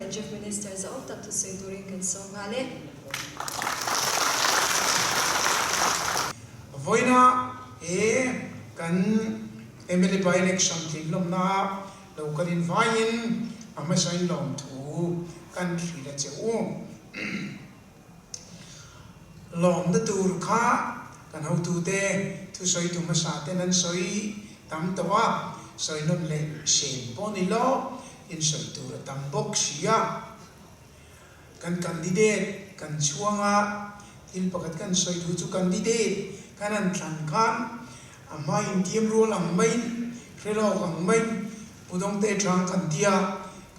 Chief Minister zahawm tak thusawi turin kan sawm nghal e. Vawiina he kan mla by-election tlinlawmna lo kal in vaiin a hmasain lawmthu kan hrilh a che u. Lawmna tur kha kan hotute thusawitu hmasa ten an sawi tam tawh a, sawi nawn leh sen pawh ni lo, insawi tur a tam bawk si a. Kan candidate kan chhuang a, thil pakhat kan sawi duh chu candidate kan han thlan khan a hma intiam rual ang maiin, hre lawk ang maiin Pu Dawngte Ṭang kan tia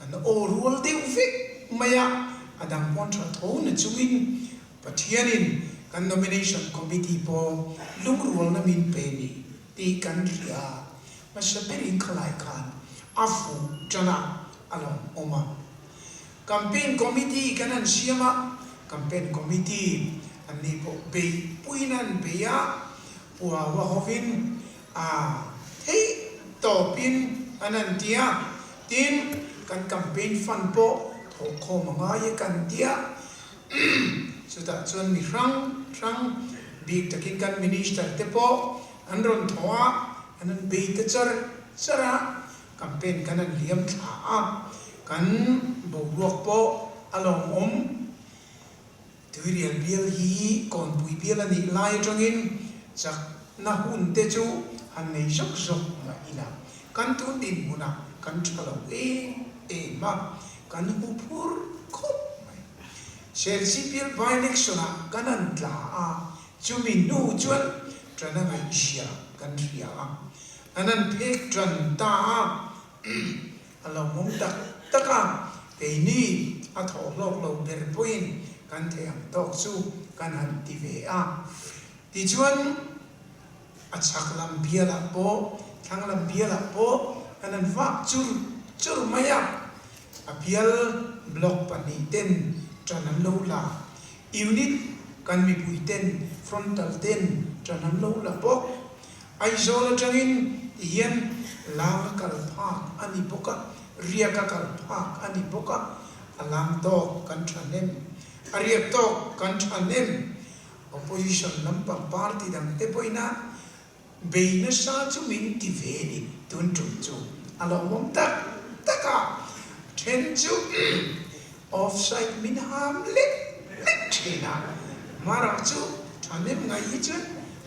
kan aw rual deuh vek mai a, a dang pawn ṭha tho na chungin Pathianin kan Nomination Committee pawh lungrualna min pe ni tih kan hria. Hmasa berin khalai khan a fuh ṭan a, a lawmawm a. Campaign Committee kan han siam a, Campaign Committee an nih pawh beihpuiin an bei a, Puaua hovin a theih tawpin an han ti a, tin, kan campaign fund pawh thawhkhawm a ngai e kan ti a, chutah chuan mi hrang hrang bik takin kan minister te pawh an rawn thaw a, an han bei ta char char a, campaign kan han liam thla a, kan boruak pawh a lawmawm. Tuirial bial hi Kawnpui bial a nih lai atangin chakna hun te chu han nei zawk zawk mah ila, kan tun dinhmunah kan tha lo em em a, kan hu phur khawp mai. Serchhip bial by-election ah kan han tla a, chumi hnu chuan tana ngaihzia kan hria a, an han phek tan ta a. A lo mawm tak tak a, keini a thawh hlawk lo ber pawhin kan theih ang tawk chu kan han ti ve a. Tichuan, a chhak lam bialah pawh, thlang lam bialah pawh kan han vak chur chur mai a. A bial block pahnih ten ṭan an lo la, unit kan mipui ten frontal ten ṭan an lo la bawk. Aizawl atangin ti hian lang a kal phak a ni bawk a, riak a kal phak a ni bawk a, a lang tawk kan thahnem, a riak tawk kan thahnem. Opposition lampang party dang te pawhin a bei nasa chu min ti ve ni tun tum chu a lawmawm tak tak a, then chu offside min ham lek lek thin a, hmarah chu thahnem ngai hi chuan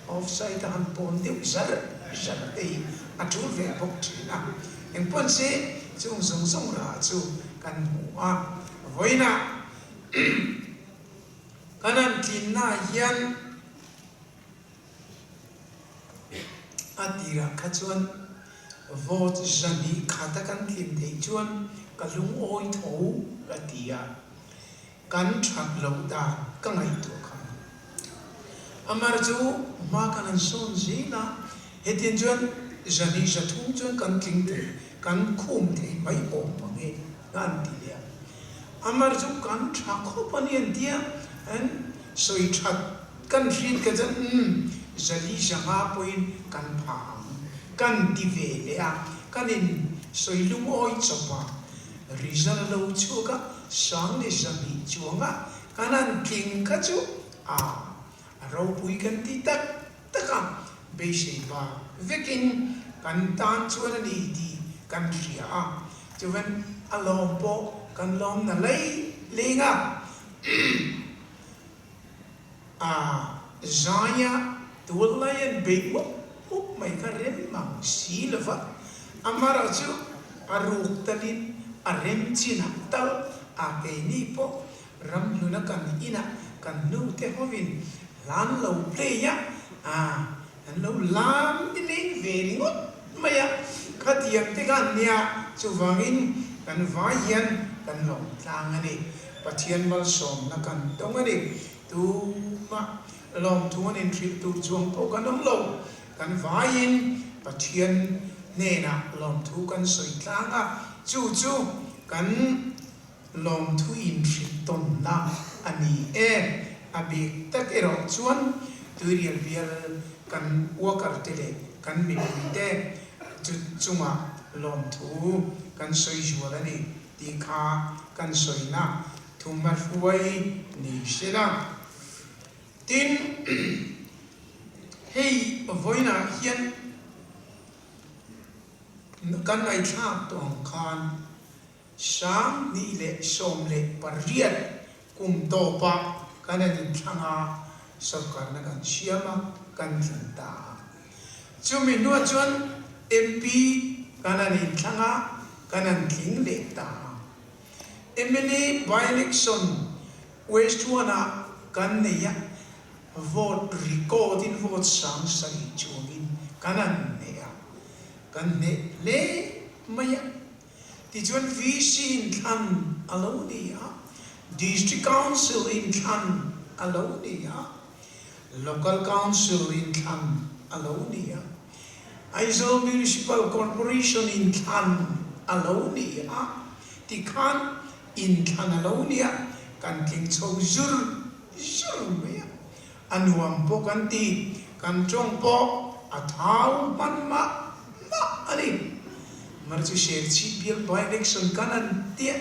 Offside a han pawn deuh zar zar te hi a tul ve bawk thin a, engpawn se chung zawng zawng rah chu kan hmu a, vawiinah kan han tlinnaah hian a tirah kha chuan vote zahnih khata kan tlin theih chuan ka lungawi tho ka ti a. Kan that loh dan ka ngaihtuah kha. Amar chu hma kan han sawn zel a, hetiang chuan zahnih zathum chuan kan tling thei, kan khum thei mai awm ang e ka han ti leh a. Amar chu kan tha khawp a ni an ti a, an sawi that kan hriat kha chuan umm zali zanga pawhin kan pha ang kan ti ve leh a, kan in sawi lungawi chawp a. Result lo chhuak a, sang leh zahnih chuang a kan han tling kha chu a a ropui kan ti tak tak a, beisei bak vekin kan tan chuan a ni tih kan hria a, chuan a lawm pawh kan lawm na lei leng a. A zaia tuallai an beih mup mup mai kha rem mang si lo va, Amara chu a ruk talin a rem chinah tal a keini pawh ramhluna kan inah kan hnute hovin hlan lo play a, a an lo lam nileng ve ringawt mai a, khatiang te khan nia chuvangin kan vai hian kan lawm tlang a ni. Pathian malsawmna kan tawng a ni. Tumah lawmthu an inhrilh tur chuang pawh kan awm lo. Kan vaiin Pathian hnenah lawmthu kan sawi tlang a, chu chu kan lawmthu inhrilh tawnna a ni e. A bik tak erawh chuan Tuirial bial kan worker te leh kan mipuite chu chungah lawmthu kan sawi zual a ni. tih kha kan sawina thuhmahruai ni sela. Tin, hei vawiinah hian kan ngaihthlak tawh ang khan 2018 kum tawpah kan han inthlang a, sorkarna kan siam a, kan tling ta a. Chumi hnuah chuan MP kan han inthlang a, kan han tling leh ta a. Mla by-election West One-ah kan nei a, vote record in vote 70,000 chuangin kan han hneh a, kan hneh hle mai a. Tichuan VC inthlan a lo ni a, District Council inthlan a lo ni a, Local Council inthlan a lo ni a, Aizawl Municipal Corporation inthlan a lo ni a, tikhan inthlan a lo ni a, kan tling chho zur zur mai a, a nuam pawh kan ti, kan tawng pawh a thau hman mah mah a ni. Mar chu Serchhip bial by-election kan an tia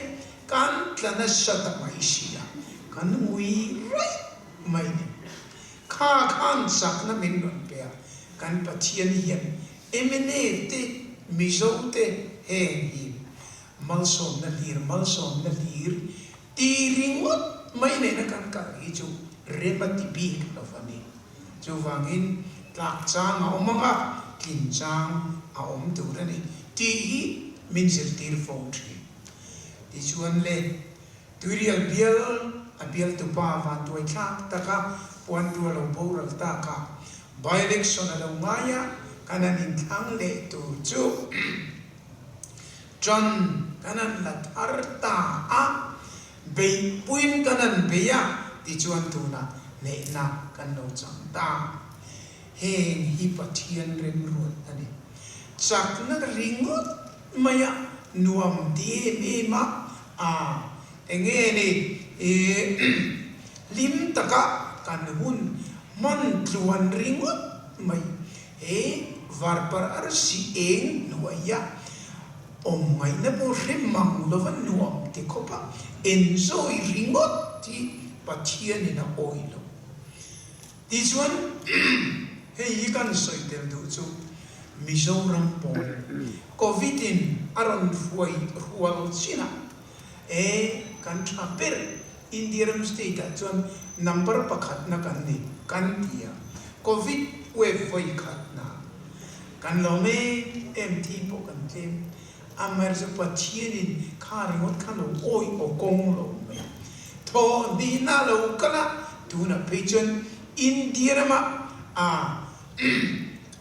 kan tla nasa ta mai si a, kan ui raih mai ni. Kha khan chakna min rawn pe a, kan Pathian hian mna te, Mizo te heng hi malsawmna hlir malsawmna hlir Ti ringawt mai nena kan kal hi chu rem a ti bik lo a ni. Chuvangin tlak chang a awm ang a, tlin chang a awm tur a ni tih hi min zirtir fo thin. Tichuan le, Tuirial bial a bialtupa vantuai thlak taka puantu a lo boral tak a, by-election a lo ngai a, kan han inthlang leh tur chu. Ṭan kan han la thar ta a, beihpuiin kan han bei a, tichuan tunah hnehna kan lo chang ta. Heng hi Pathian remruat a ni. Chakna ringawt maia nuam ti em em a, a enge ni i hlim taka kan hun hman tluan ringawt mai. He varparh arsi eng hnuaia awm ngaihna pawh hre mang lova nuam ti khawpa enjoy ringawt hi Pathianin a awi lo. Tichuan hei hi kan sawi tel duh chu Mizoram pawn Covid in a rawn hruai rual chinah e kan tha ber India ram state ah chuan number pakhatna kan ni kan ti a, Covid wave vawi khatna kan lawm em em thi pawh kan tlem, amaherawhchu Pathianin kha ringawt kha lo awi aw kawng lo mai a, thaw hnihna a lo kal a, tunah phei chuan India ramah a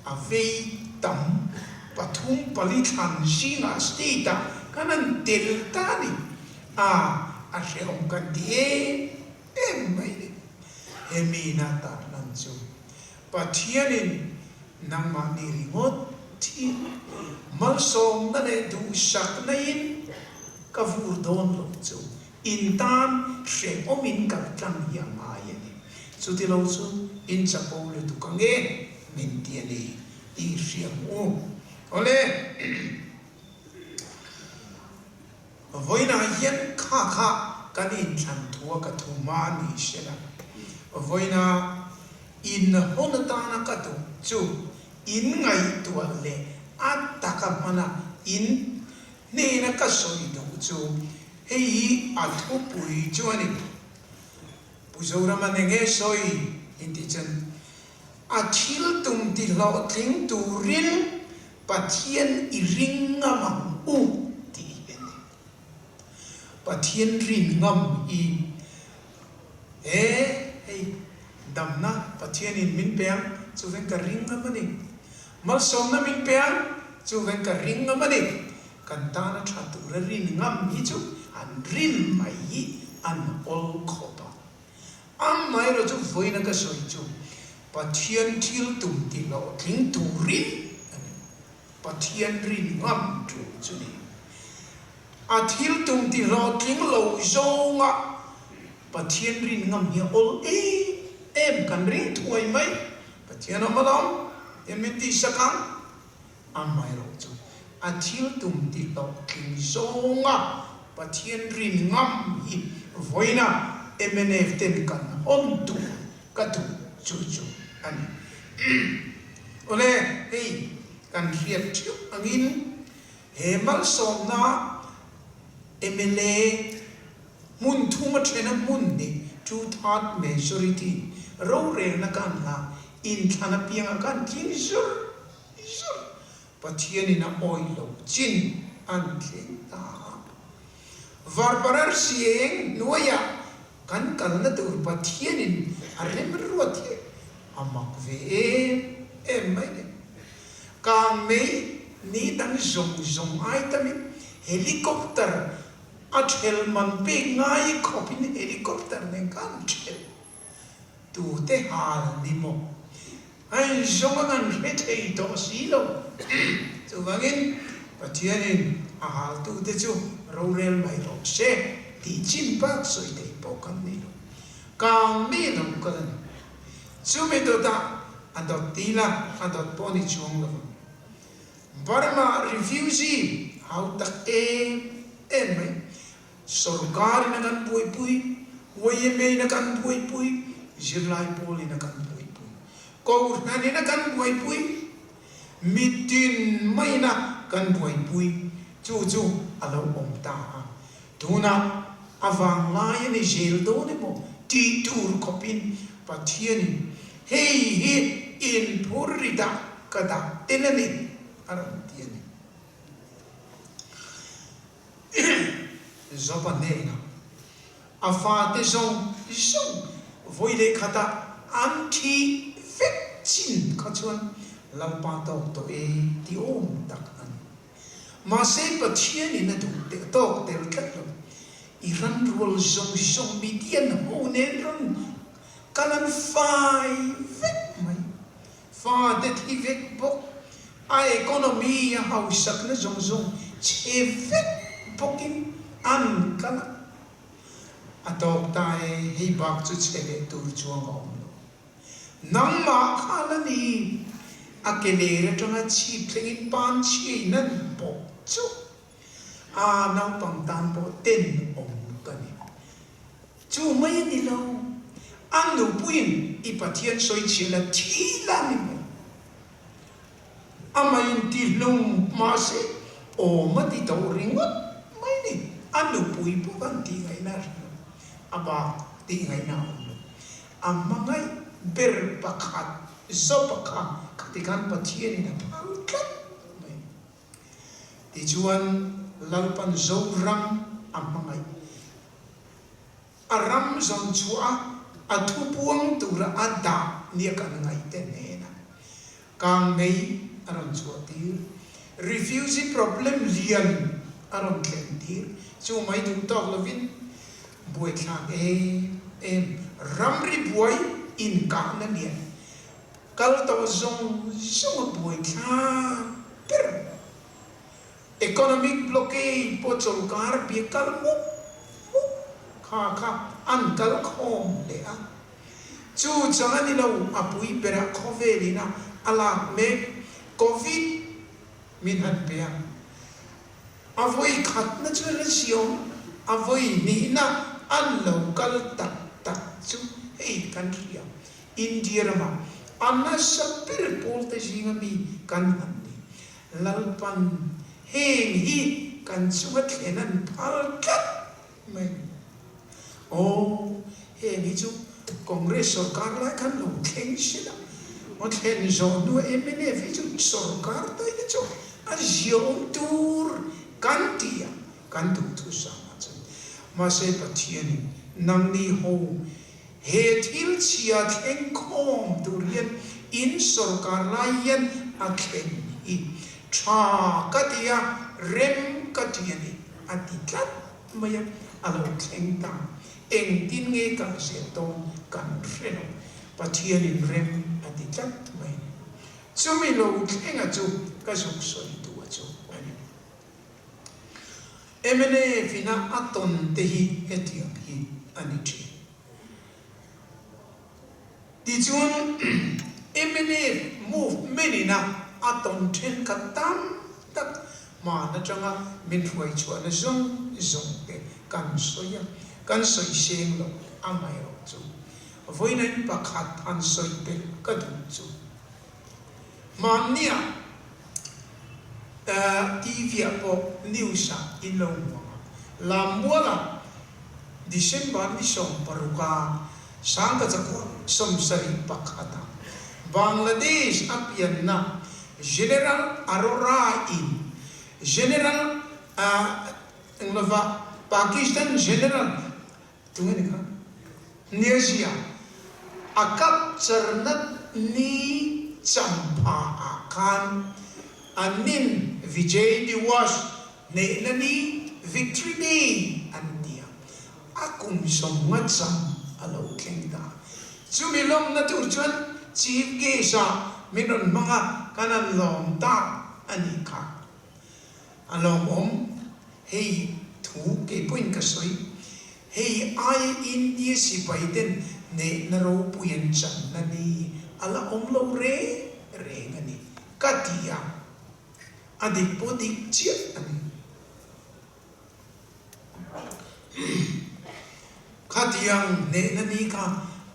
a vei tam pathum pali thlan zingah state ah kan han tel ta a ni. A, a hrehawm kan ti em em mai ni. He mina tarlan chu Pathianin nangmahni ringawt thin malsawmna leh duhsakna in ka vur dawn lo chu in tan hrehawmin kal tlang hi a ngai a ni. Chuti lo chu in chapo lutuk ang e min ti a ni tih hria ang u. Awle. Vawiinah hian kha kha kan inthlan thu a ka thu hma a ni hre la. Vawiinah in hawn atana ka duh chu in ngaihtuah leh a taka hmana in hnena ka sawi duh chu hei hi a thupui chu a ni. Pu Zorama nge sawi intih chuan a thil tum ti hlawhtling turin Pathian i ring ngam ang u tih hi a ni. Pathian rin ngam hi he hei damna Pathianin min pe ang chuveng ka ring ngam a ni. Malsawmna min pe ang chuveng ka ring ngam a ni. Kan tana tha tura rin ngam hi chu an rin mai hi an awl khawp a. Amaherawh chu vawiina ka sawi chu Pathian thil tum tih hlawhtling turin a ni. Pathian rin ngam tur chu ni. A thil tum tih hlawhtling lo zawnga Pathian rin ngam hi a awl em em kan ring thuai mai. Pathian awm alawm, Pathian min tihsak ang. Amaherawh chu a thil tum tih hlawhtling zawnga. Pathian rin ngam hi vawiina mnf ten kan hawn tur ka duh chu chu a ni. Awle, hei kan hriat theuh angin he malsawmna mla hmun thum a thena hmun hnih, two third majority, rorelna kan la inthlan apianga kan tling zur zur Pathianin a awih lo chin an thleng ta a. Varparar sieng hnuaiah kan kalna tur Pathianin a remruat hi a mak ve em em mai ni. Kang mei ni dang zawng zawng ai tamin helicopter a ṭhel man pek ngai khawpin helicopter nen khan ṭhel tute hal ni maw? A inzawng a kan hre thei tawh si lo. Chuvangin Pathianin a haltute chu rorel mai rawh se tih chin bak sawi thei pawh kan ni lo. Kang mi lo kal a ni. Chumi dawtah a dawt dil a, a dawt pawh ni chuang lo ang. Burma refugee hau tak em em mai. Sorkar in a kan buaipui, yma in a kan buaipui, zirlai pawl in a kan buaipui, Kohhran in a kan buaipui, mitin maiin a kan buaipui chu chu a lo awm ta a. Tunah a vanglai a ni zel dawn emaw tih tur khawpin Pathianin hei hi inphur ri dah ka dah tel a ni a rawn ti a ni. Joba hnenah a fate zawng zawng vawi leh khatah an thi vek chin kha chuan Lalpa tawk tawh e ti awm tak a ni. Mahse Pathianin a duh teh tawk tel tlat lo. I ranrual zawng zawng Midian ho nen rawn kal an fai vek mai. Fate thi vek bawk, a economy a hausakna zawng zawng chhe vek bawkin an kal a, a tawk ta e, hei bak chu chhe leh tur chuang a awm lo. Nangmah kha la ni, a ke ler atanga chhip thlengin pan chhiain an pawh chu a naupang tan pawh tenawm ka ni. Chu mai a ni lo, a nupuiin i Pathian sawi chhiah la thi la ni mai. Amah in ti hlum mahse awm a ti tawh ringawt mai ni. A nupui pawh kan tih ngaihna a hre lo, a bak tih ngaihna a awm lo. A hmangaih ber pakhat Job-a kha khati khan Pathianin a phal tlat mai. Tichuan Lalpan Zoram a hmangaih. A ram zawn chhuah a, a thupuang tura a dah nia kan ngaihte hnenah kangmei a rawn chhuah tir. Refugee problem lian a rawn thlen tir. Chu mai duh tawk lovin buaithlak em em ramri buai inkahna lian kal tawh zawng zawng a buaithlak ber. Economic blockade pawh chawlkar bia kal mup mup kha kha an kal khawm leh a. Chu chang a ni lo, a pui berah khawvel ina a lak mek Covid min han pe a. A vawi khatna chu la siam, a vawi hnihna an lo kal tak tak chu hei kan hria. India ramah a nasa ber pawlte zinga mi kan han ni. Lalpan heng hi kan chunga thlen an phal tlat mai. Aw, heng hi chu Congress sorkar lai khan lo thleng se la, aw thlen zawh hnua mnf hi chu sorkar tai te chu a ziaawm tur kan ti a, kan duhthu sang ah chuan. Mahse Pathianin nangni ho He thil chhia thleng khawm tur hian in sorkar lai hian a thlen hi tha ka ti a, rem ka ti a ni, a ti tlat mai a, a lo thleng ta. Engtin nge kal zel dawn kan hre lo, Pathianin rem a ti tlat mai a ni. Chumi lo thlenga chu ka zuk sawi duh a chu a ni. Mnf ina a tawn te hi hetiang hi a ni thin. Tichuan mnf movement ina a tawn thenkhat tam tak. Hmaan atanga min hruai chhuahna zawng zawng te kan sawi a, kan sawi seng lo amaherawhchu vawiin pakhat han sawi belh ka duh chu hmannia TV ah pawh news ah in lo hmu ang a, Lammuala December ni 16 a Sangkachakua 71 ah Bangladesh a pianna General Arora in General eng lova Pakistan General tunge ni kha Niazia a capture na ni champha ah khan an nin Vijay Diwas hnehna ni Victory Day an ti a, a kum 50 cham a lo thleng ta. Chumi lawmna tur chuan Chief Guest ah min rawn hmang a, kan han lawm tak a nih kha. A lawmawm, hei thu kei pawhin ka sawi, hei aia India sipai ten hnehna ropui an channa ni a la awm lo reng reng a ni, ka ti a, a dik pawh dik chiah a ni. Khatiang hnehna ni kha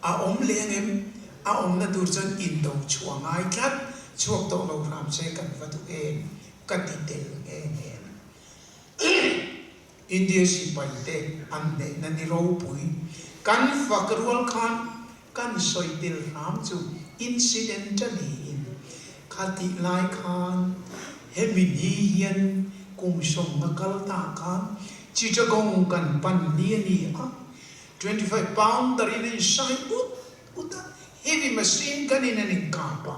a awm leh angem? A awmna tur chuan indo chhuah ngai tlat, chhuak tawh lo hram se kan va duh em? Ka ti tel nghe nghe a ni. India sipai te an hnehna ni ropui kan fak rual khan kan sawi tel hram chu incidentally in khatih lai khan hemi ni hian kum 50 kal ta khan Chittagong kan pan ni a ni a, 25 pounder in a insai ut ut a, heavy machine gun in an inkap a,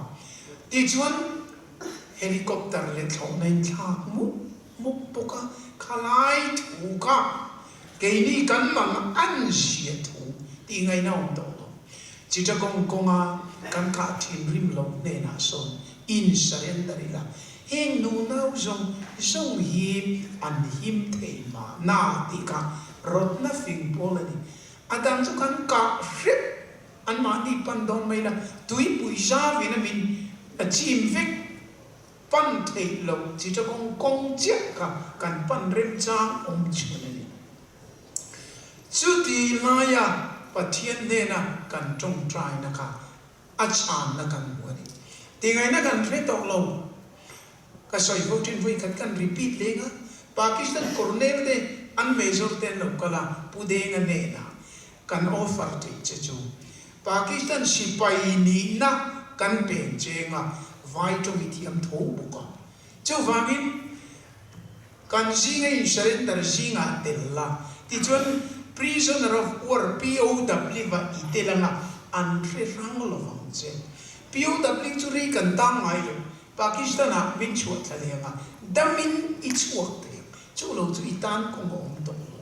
tichuan helicopter leh thlawhna in thlak mup mup bawk a, khalai thu kha Keini kan mang an zia thu tih ngaihna awm tawh lo. Chittagong kawnga kan kah thinrim loh hnenah sawn in surrender ila, heng nunau zawng zawng hi an him thei mahna tih kha rawtna fing pawl a ni. A dang chu kan kah hrep anmahni pan dawn mai la, tuipui zavin a min a chim vek. Pan theih loh Chittagong kawng chiah kha kan pan remchang awm chhun a ni. Chuti laia Pathian hnena kan tawngtaina kha a chhanna kan hmu a ni. Tingaihna kan hre tawh lo. Ka sawi fo thin vawi khat kan repeat leng a, Pakistan colonel te an major te an lo kal a, Pu Denga hnenah kan offer theih che chu Pakistan sipai nihna kan pen cheng a, vai tawng i thiam tho bawk a. Chuvangin kan zinga in surrender zingah tel la, tichuan Prisoner of War, POW, ah i tel anga an hre hrang lovang che. POW chu rei kan tang ngai lo, Pakistan ah min chhuah thla leng a, damin i chhuak thei ang, chu lo chu i tan kawng a awm tawh lo.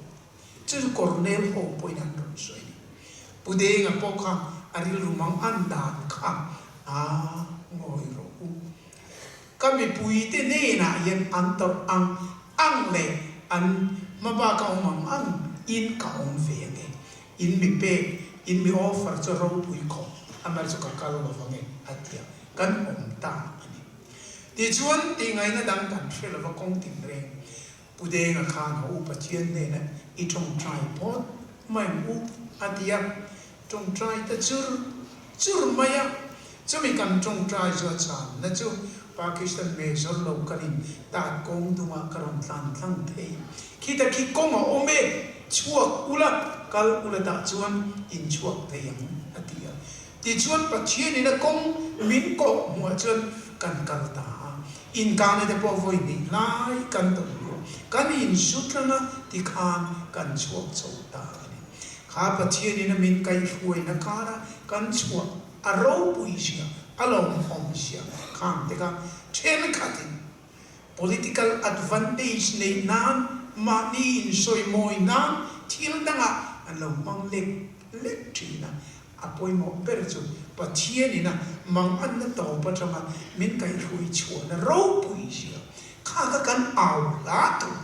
Chu chu Colonel ho pawhin an rawn sawi a ni. Pu Denga pawh kha a rilru mang an dan kha a ngawi rawh u. Ka mipuite hnenah hian an tawrh ang ang leh an hmabak a awm ang ang in ka awm ve ange. In mi pek, in mi offer chu ropui khawp amah chu ka kal lo vange a ti a, kan awm ta a ni. Tichuan tih ngaihna dang kan hre lova kawng tinreng Pu Denga khan a u Pathian hnena i tawngtai phawt mai ang u a ti a, tawngtai ta chur chur mai a, chumi kan tawngtai chu a channa chu Pakistan Major lo kalin tat kawng dungah ka rawn tlan tlang thei. Khita khi kawng a awm e, chhuak ula, kal ula tah chuan in chhuak thei ang a ti a. Tichuan Pathianin a kawng min kawh hmuah chuan kan kal ta a, inkahna te pawh vawi hnih lai kan tawn hnu kan insu tlang a tikhan kan chhuak chho ta a ni. Kha Pathianin a min kaihhruaina kara kan chhuah a ropui zia, a lawmawm zia khang te kha thenkhatin political advantage neih nan mahni insawimawi nan thil dangah an lo hmang lek lek thin a. A pawimawh ber chu Pathianin a manganna tawp atanga min kaihhrui chhuahna ropui zia kha kha kan au hla tur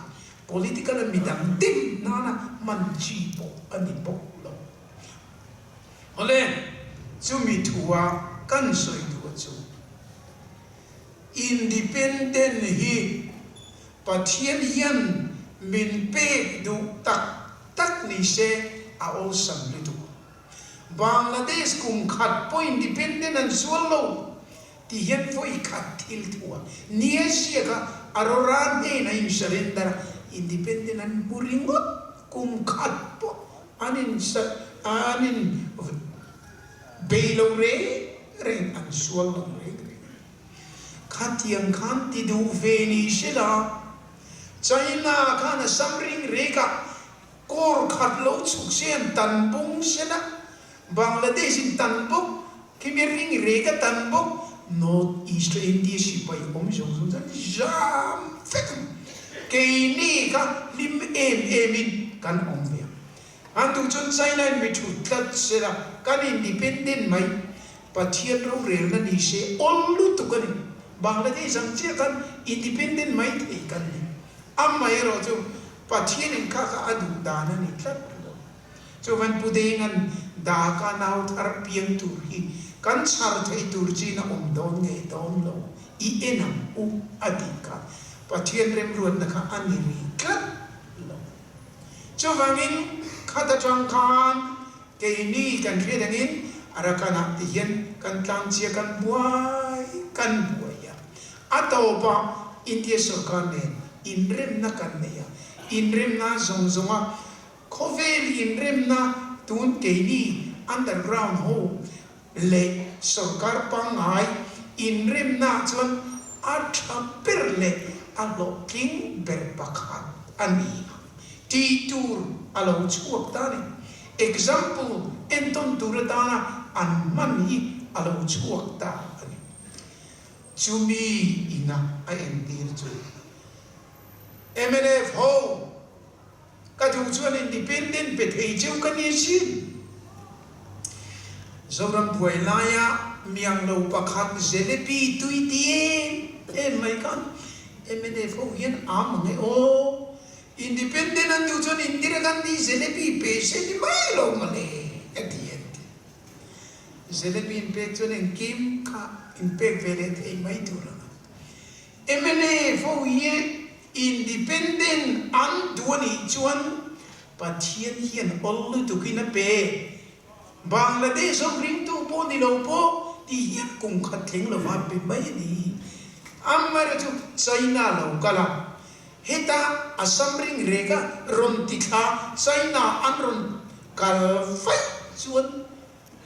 political a midang dim nana hman chi pawh a ni bawk lo. Awle, chumi thua kan sawi duh chu Independent hi. Pathian hian min pek duh tak tak ni se a awlsam lutuk. Bangladesh kum khat pawh independent an sual lo ti hian vawi khat thil thu a nia ziak a, Arora hnen a in surrender a, independent an hmu ringawt kum khat pawh an in an in bei lo reng reng an sual lo reng reng. Khatiang khan ti duh ve ni se la, China khan a sam ring rek a, kawr khat lo chhuk se an tan bung se la, Bangladesh in tan bawk, khimi ring rek a tan bawk, North East leh India sipai awm zawng zawng chuan zam vek ang. Keini kha hlim em em in kan awm ve ang. An duh chuan China in mi thut tlat se la, kan independent mai. Pathian rorelna ni se awl lutuk a ni. Bangladesh ang chiah khan independent mai thei kan ni. Amaherawh chu Pathian in kha kha a duh dan a ni tlat lo. Chuvan Pu Denga'n Daka nau thar piang tur hi kan chhar thei tur chin a awm dawn nge dawn lo i en ang u a tih kha Pathian remruatna kha a ni rih tlat lo. Chuvangin khat atang khan keini kan hriat angin Arakan-ah ti hian kan tlangchia kan buai kan buai a. A tawpah India sorkar nen inremna kan nei a, inremna zawng zawnga khawvel inremna tun keini underground ho leh sorkar pangngai inremnaah chuan a tha ber leh a hlawhtling ber pakhat a ni ang tih tur a lo chhuak ta a ni. Example entawn tur atana an hman hi a lo chhuak ta a ni. Chumi ina a entir chu mnf ho Ka duh chuan independent pe thei cheu ka ni sin. Zoram buai laia miang lo pakhat jalebi tui ti em em mai khan mnf ho hian am ang e aw. Independent an duh chuan Indira Gandhi jalebi pe se ni mai lo mawle a ti an ti. Jalebi in pek chuan engkim kha in pek ve leh thei mai tur ang a. Mnf ho hi independent an duh a nih chuan Pathian hian awl lutukin a pe. Bangladesh ho ringtu pawh ni lo pawh ti hian kum khat thleng lova an pe mai a ni. Amaherawhchu chu China lo kal a, heta Assam ring rek a rawn ti thla China an rawn kal vaih chuan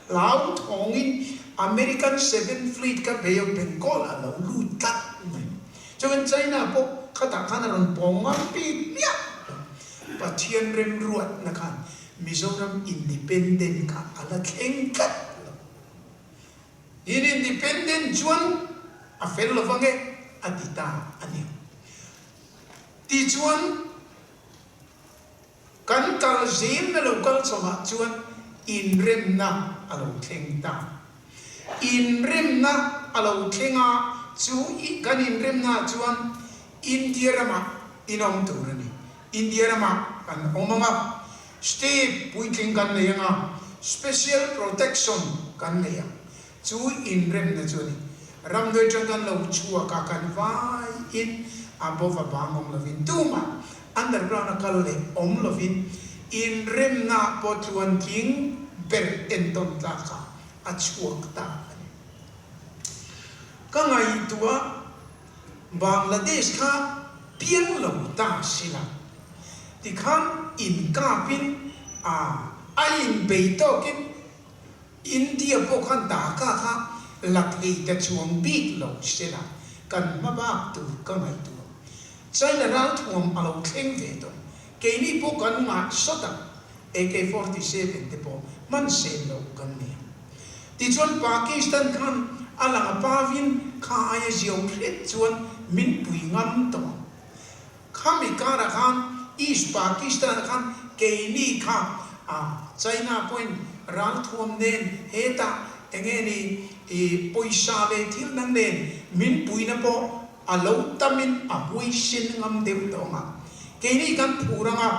Hlau thawngin American Seventh Fleet kha Bay of Bengal a lo lut tlat mai. Chuan China pawh khatah khan a rawn pawng ngam bik miah lo. Pathian remruatna khan Mizoram independent kha a la thleng tlat lo. In independent chuan a fel lo vang e a ti ta a ni. Tichuan. Kan kal zimna lo kal chawhah chuan inremna a lo thleng ta. Inremna a lo thleng a, chu kan inremnaah chuan India ramah in awm tur a ni. India ramah kan awm ang a, state puitling kan nei ang a, special protection kan nei ang. Chu inremna chu a ni. Ramdawi atang kan lo chhuak a, kan vaiin a bova bang awm lovin tumah underground a kal leh awm lovin inremna pawh tluantling ber entawn tlakah a chhuak ta a ni. Ka ngaihtuah Bangladesh kha piang lo ta sila tikhan inkapin a a inbei tawkin India pawh khan Dhaka kha la thei ta chuang bik lo sela kan hma bak tur ka ngaihtuah. China ralthuam a lo thleng ve tawh. Keini pawh kan ngah sawt ang. AK 47 te pawh hman sen lo kan ni ang. Tichuan Pakistan khan a lang a pavin kha aia ziau hret chuan min pui ngam tawh ang. Khami karah khan East Pakistan ah khan keini kha a China pawhin ralthuam nen hetah enge ni i pawisa leh thil dang nen min puina pawh a lo tamin a huaisen ngam deuh tawh ang a. Keini kan phur ang a,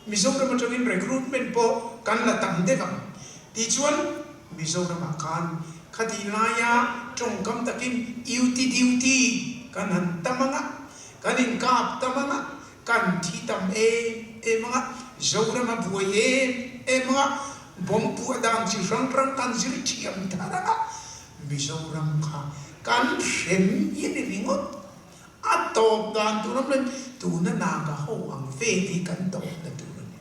Mizoram atangin recruitment pawh kan la tam deuh ang. Tichuan Mizoramah khan khatih laia tawngkam takin UT duty kan han tam ang a. Kan inkap tam anga, kan thi tam em em anga, Zoram a buai em em anga, bomb puah dan chi hrang hrang kan zir thiam thar anga, Mizoram kha kan hrem hi a ni ringawt. A tawp dan tur awm loin tuna Naga ho ang vel hi kan tawpna tur a ni.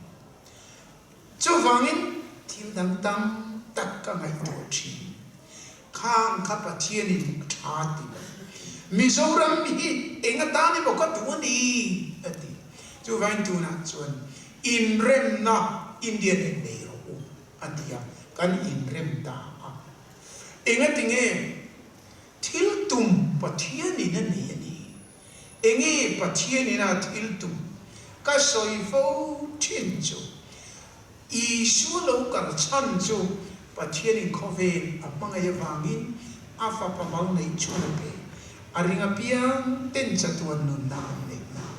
Chuvangin thil dang tam tak ka ngaihtuah thin. Khang kha Pathianin a tha ti lo. Mizoram hi eng atan emaw ka duh a ni a ti. Chuvangin tunah chuan inremna India nen nei rawh u a ti a, kan inrem ta a. Engatinge thil tum Pathianin a nei a ni? Enge Pathianin a thil tum ka sawi fo thin chu? Isua lo kal chhan chu Pathianin khawvel a hmangaih avangin a fapa mal neih chhun a pe. A ring apiang ten chatuan nunna an neih nan.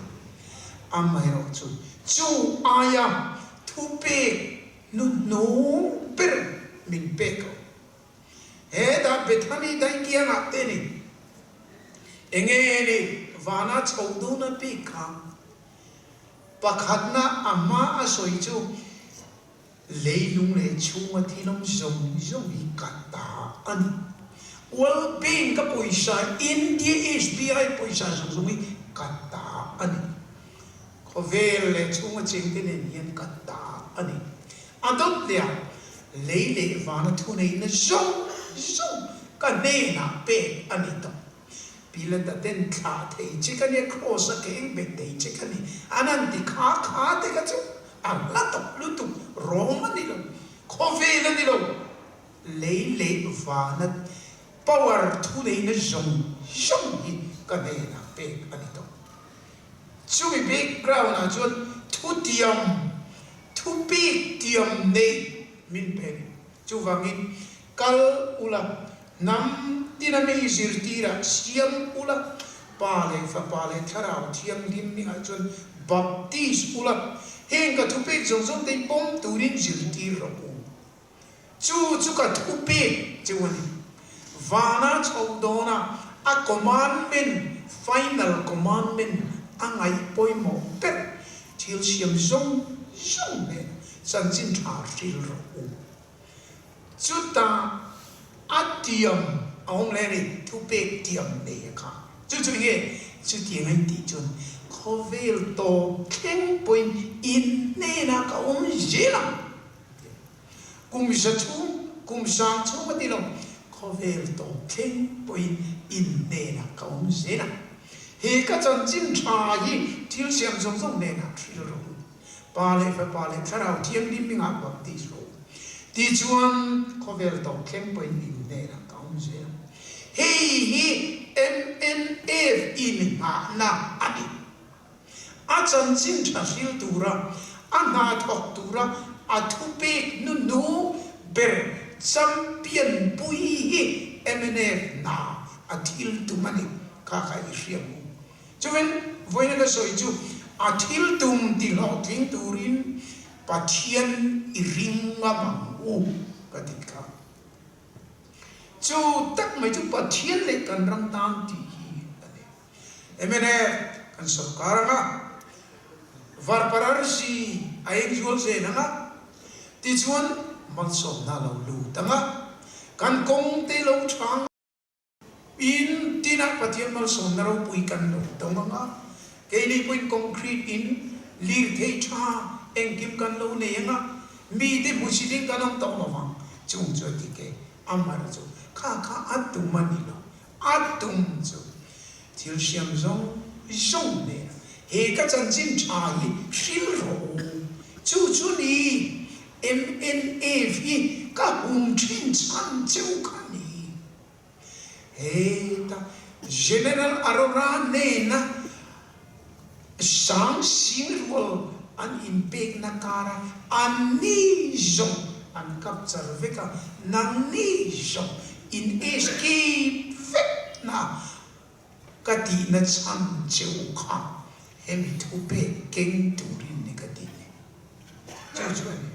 Amaherawh chu, chu aia thupek hnuhnung ber min pek lo. Hetah Bethany daikiangah te ni. Enge ni vana chho dun a bik kha? Pakhatna a hma a sawi chu leilung leh chhunga thilawm zawng zawng hi ka ta a ni. World Bank a pawisa, India SBI pawisa zawng zawng hi ka ta a ni. Khawvel leh chhunga chengte nen hian ka ta a ni. A dawt leh a, lei leh vana thuneihna zawng zawng ka hnenah pek a ni tawh. Pilata ten thlah thei che ka nia, Kraws a keng bet thei che ka ni. An han ti kha kha te kha chu a hla tawh lutuk, rawng a ni lo, khawvel a ni lo, lei leh vana power thuneihna zawng zawng hi ka hnenah pek a ni tawh. Chumi background ah chuan thutiam, thupik tiam neih min pe a ni. Chuvangin kal ula, hnam tina mi zirtirah siam ula, Pa leh Fapa leh Thlarau Thianghlim hmingah chuan baptis ula, heng ka thupek zawng zawng te hi pawm turin zirtir rawh u. Chu chu ka thupek cheu a ni. Vana chho dawna a commandment, final commandment, a ngaih pawimawh ber thil siam zawng zawng nen chanchin tha hril rawh u. Chutah a tiam a awm leh a ni, thupek tiam nei a kha. Chu chu enge? Chutiang a intih chuan khawvel tawp thleng pawhin in hnenah ka awm zel ang. Kum za chhung, kum sang chhung a ti lo, khawvel tawp thleng pawhin in hnenah ka awm zel a. He ka chanchin tha hi thil siam zawng zawng hnenah hril rawh u. Pa leh Fapa leh Thlarau Thianghlim hmingah baptis rawh u. Tichuan, khawvel tawp thleng pawhin in hnenah ka awm zel a. Hei hi mnf inngahna a ni. A chanchin tha hril tura, a hna thawk tura a thupek hnuhnung ber champion pui hi mnf hna a thil tum a ni kha kha i hria mu. Chuvin vawiina ka sawi chu a thil tum ti hlawhtling turin Pathian i ring ngam ang u ka ti kha. Chu tak mai chu Pathian leh kan ram tan tih hi a ni. Mnf kan sorkar anga Varpararsi a eng zual zel anga tichuan malsawmna lo lut anga kan kawng te lo tha anga in tinah Pathian malsawmna ropui kan lo dawng anga keini pawhin concrete in lirthei tha engkim kan lo nei anga mite hmuhsit in kan awm tawh lovang chung chu a ti ke amar chu kha kha a tum a ni lo. A tum chu thil hriam zawng zawng nen he ka chanchin tha hi hril rawh u. Chu chu ni mnf hi ka hum thin chhan cheu kha ni. Heta General Arora nena sang sing rual an inpekna kara anni zawng an kapchar vek a, nangni zawng in escape vek na ka tihna chhan che u kha hemi thupek keng turin ni ka tih ni. Chu chu a ni.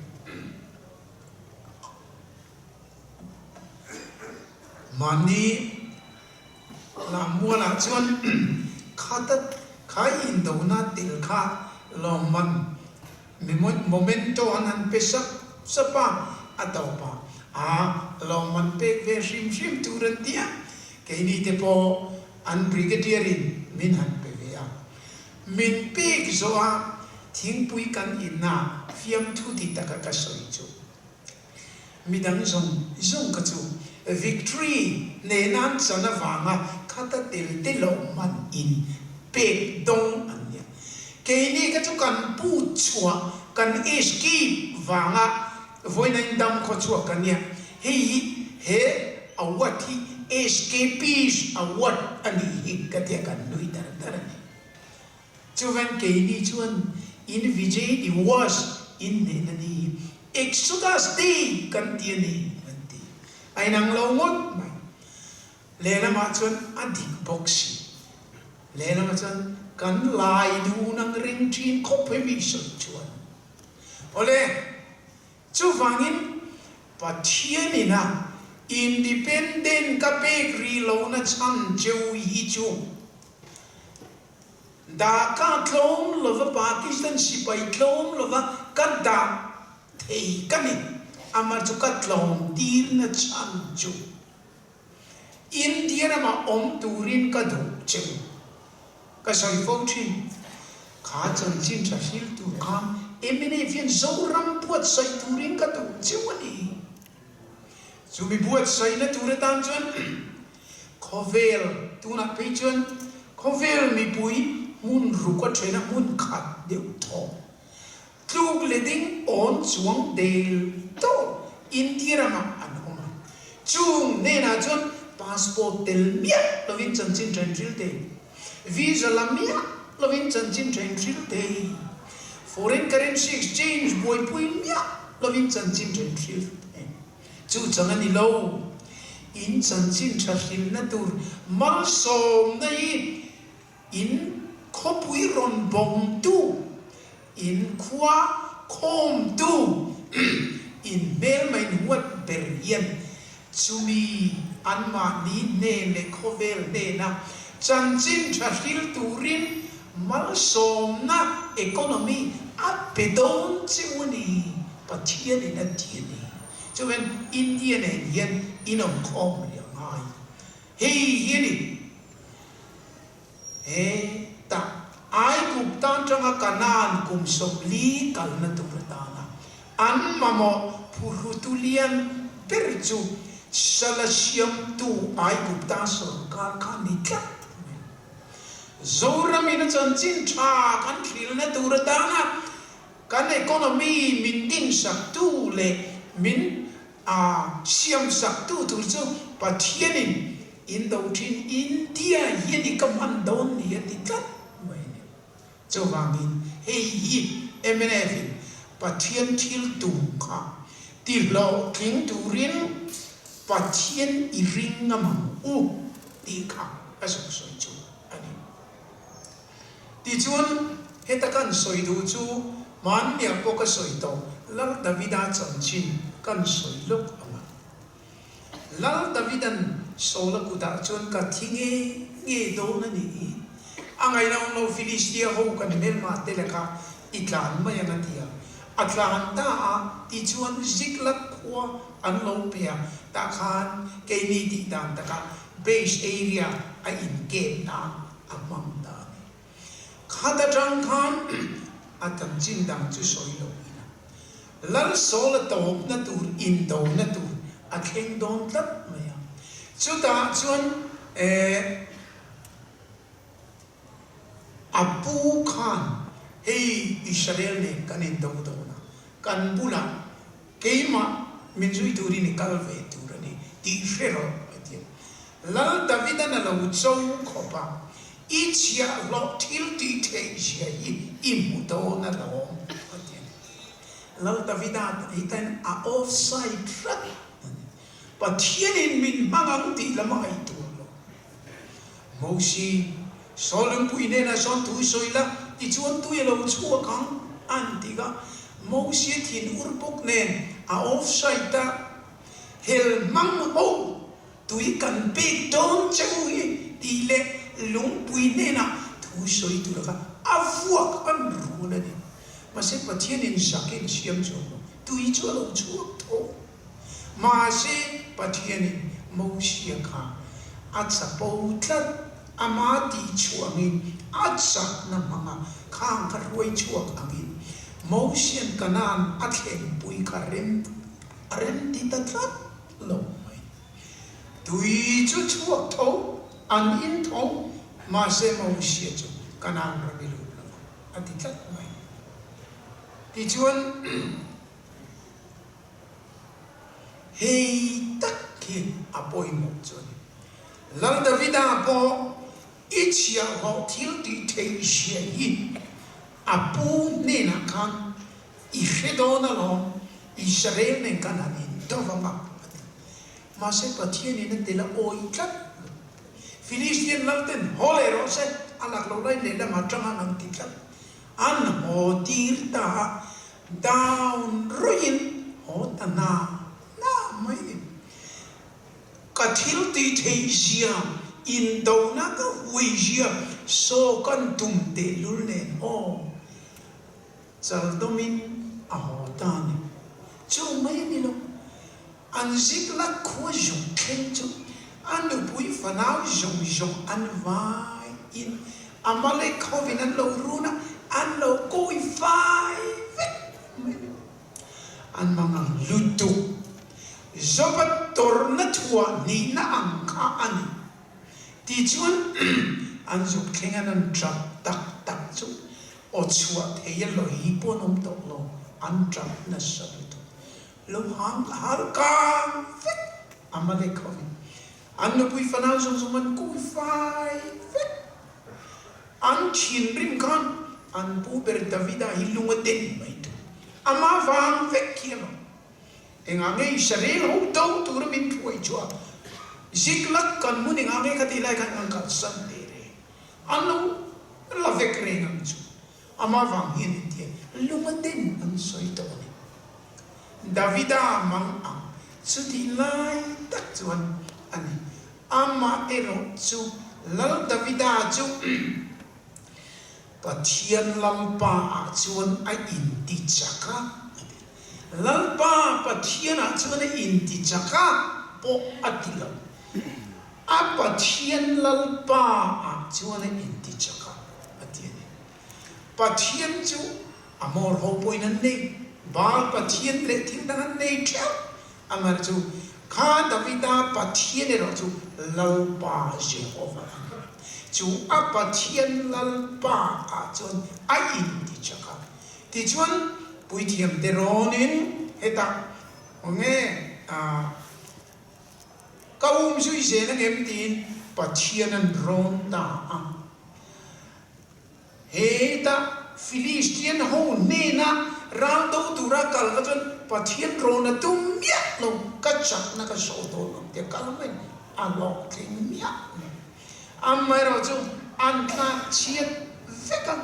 Mahni Lammualah chuan khata. Kha indona tel kha lawmman Memento an han pe sap sap a, a tawp a, a lawmman pek ve hrim hrim tur an ti a, keini te pawh an Brigadier in min han pe ve a. Min pek zawh a, thingpui kan inna fiamthu ti taka ka sawi chu. Midang zawng zawng kha chu Victory nena an chan avanga khata tel te lawmman in pek dawng an nia. Keini kha chu kan put chhuah, kan escape vanga vawiina in dam khaw chhuak kan nia. Hei hi he award hi Escapees Award a nih hi ka tia kan nui dar dar a ni. Chuvan keini chuan in Vijay Diwas in hnehna ni hi Exodus Day kan ti a ni an ti. A inang lo ngawt mai. Lehlamah chuan a dik bawk si. Lehlamah chuan kan lai dun ang ring thin khawp hemi sawi chuan. Awle, chuvangin Pathianin a independent ka pek rih lohna chhan cheu hi chu Dhaka tlawm lova Pakistan sipai tlawm lova ka dah thei ka ni. Amah chu ka tlawm tirna chhan chu India ramah awm turin ka duh che u. Ka sawi fo thin. Kha chanchin tha hril tur khan mnf hian Zoram buatsaih turin ka duh che u a ni. Chumi buatsaihna tur atan chuan khawvel tunah phei chuan khawvel mipui hmun ruk a thena hmun khat deuh thaw tluk leh ding awn chuang del tawh India ramah an awm a. Chung hnenah chuan passport tel miah lovin chanchin then hril thei, visa la miah lovin chanchin then hril thei, foreign currency exchange buaipui miah lovin chanchin then hril thei. Chu chang a ni lo. In chanchin tha hrilhna tur malsawmna hi in khawpui rawn bawmtu, in khua khawmtu, in hmelma in huat ber hian chumi anmahni hnen leh khawvel hnena chanchin tha hril turin malsawmna economy a pe dawn che u a ni. Pathianin a ti a ni. Chuan India nen hian inawmkhawm rih a ngai. Hei hi a ni. He tah Aigup tan tanga Kanaan kum 40 kalna tur atana an mamawh phuhrutu lian ber chu sala siamtu Aigupta sawrkar kha ni tlat mai. Zoramin a chanchin tha kan thilna tur atana Kan economy min dinsaktu leh min siamsaktu tur chu Pathianin in do thin India hian i ka hman dawn ni a ti tlat mai a ni. Chuvangin hei hi mnf in Pathian thil tum kha ti hlawhtling turin Pathian i ring ngam ang u tih kha a zuk sawi chu a ni. Tichuan, heta kan sawi duh chu hmanniah pawh ka sawi tawh, Lal Davida chanchin kan sawi lawk ang a. Lal Davidan Saula kutah chuan ka thi nge nge dawn a nih hi. A ngaihna awm lo Filistia ho kan hmelma te laka i tlan mai ang a ti a. A tlan ta a, tichuan Ziklag khua an lo pe a, tah khan keini tih dan takah base area a inkep nan a hmang ta a ni. Khat atang khan a chanchin dang chu sawi lo ila, Lal Saul a tawpna tur, indona tur a thleng dawn tlat mai a. Chutah chuan eh a pu khan hei Israel nen kan indo dawn a, kan bulah Keimah min zui turin i kal ve tur a ni tih hre rawh, a ti a. Lal Davidan a lo cho khawp a, I chhiahhlawh thil tih theih zia hi i hmu dawn a lawm, a ti a ni. Lal Davida hi tan a offside hrat a ni. Pathianin min hmang ang tih lam a ngaihtuah lo. Mosi, Saw lungpui hnenah sawn thu sawi la, tichuan tui a lo chhuak ang, an ti kha. Mosi a thin ur bawk nen a offside a, Hel hmang ho, tui kan pek dawn che u hi, tih leh lungpui hnenah thu. Thu sawi tura kha a vuak an rul a ni. Mahse Pathianin zakin siam chuang lo, tui chu a lo chhuak tho. Mahse Pathianin Mosia kha a chapo tlat, ama tih chhuah angin a chakna hmanga khang kha hruai chhuak angin Mosian Kanaan a thlenpui kha rem a rem ti ta tlat lo mai. Tui chu chhuak tho, an in tho, mahse Mosia chu Kanaan ram i lut lo a ti tlat mai. Tichuan hei tak hi a pawimawh chu a ni. Lal Davida pawh i chhiahhlawh thil tih theih zia hi a pu hnenah khan i hre dawn alawm, Israel nen khan han indo vang a, a ti. Mahse Pathianin a tel a awih tlat lo. Philistian lalten haw leh rawh se, a lak loh lai lehlam atanga an ti tlat. An haw tir ta a, down ruihin haw ta na na mai ni. Ka thil tih theih zia, indona ka huai zia saw kan tum tehlul nen aw chaldawmin a haw ta a ni. Chu mai a ni lo. An Ziklag khua zawng thleng chu a nupui fanau zawng zawng an vaiin Amalek hovin an lo run a, an lo kawi fai vek mai a ni. An mangang lutuk. Joba tawrhna thuah nihna ang kha a ni. Tichuan an zuk thleng an an tap tak tak chu aw chhuah thei a lawi pawh an awm tawh lo, an tap nasa lutuk. Lo hang hal kang vek Amalek hovin an nupui fanau zawng zawng an kui fai vek. An thinrim khan an pu ber Davida hi lung a den mai tur. Ama vang vek hi a lo. Engah nge Israel ho do tura min thuai chua Ziklag kan hmun engah nge kha tih lai khan an kalsan teh reng. An lo la vek reng ang chu. Amah vang hian intia lung a den an sawi tawh a ni. Davida mang ang chutih lai tak chuan a ni. Amah erawh chu Lal Davida chu Pathian Lalpa ah chuan a inti chak a, a ti. Lalpa Pathian ah chuan a inti chak a pawh a ti lo. A Pathian Lalpa ah chuan a inti chak a, a ti a ni. Pathian chu a hmawr ho pawhin an nei, Baal Pathian leh thil dang an nei theuh. Amah chu kha Davida Pathian erawh chu Lalpa Jehova a ni. Chu a Pathian Lalpa ah chuan a inti chak a. Tichuan, puithiamte rawnin hetah nge Ka um zui zel angem tiin Pathian an rawn ta a. Hetah Philistian ho hnena ral do tura kal kha chuan Pathian rawn a tum miah lo, ka chakna ka saw dawn lo tia kal mai a hlawhtling miah lo. Amaherawhchu chu an tlak chhiat vek a,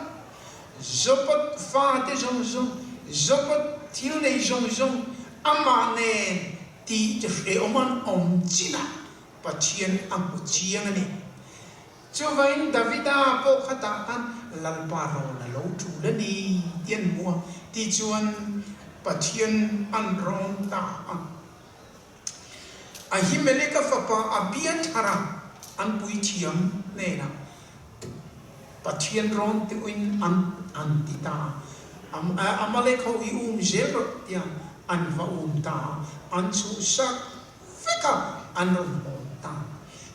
Jobat fate zawng zawng, Jobat thil nei zawng zawng amah nen Tih te hrehawm an awm chinah Pathian a hmu chiang a ni. Chuvangin Davida pawh khatah khan Lalpa rawn a lo tul a ni tih an hmu a, tichuan Pathian an rawn ta a. Ahimeleka fapa Abiathara an puithiam hnenah Pathian rawn teuhin an an ti ta a, Amalek ho i um zel rawh tia an va um ta a, an chhuhsak vek a, an rawn hawn ta.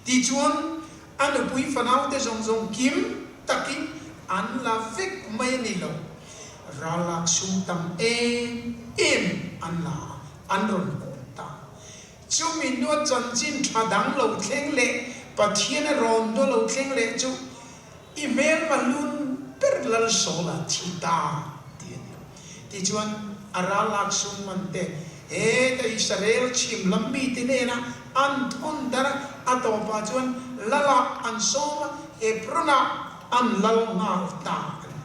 Tichuan, a nupui fanaute zawng zawng kim takin an la vek mai a ni lo, ralak sum tam em em an la a, an rawn hawn ta. Chumi hnua chanchin tha dang lo thleng leh Pathian a rawn hnua lo thleng leh chu i hmelma lun ber Lalsawla thi ta tih a ni. Tichuan a rallak sum man te heta Israel chhim lam mite hnena an thawn dar a, a tawpah chuan Lalah an sawm a, Hebronah an lal nghal ta a ni.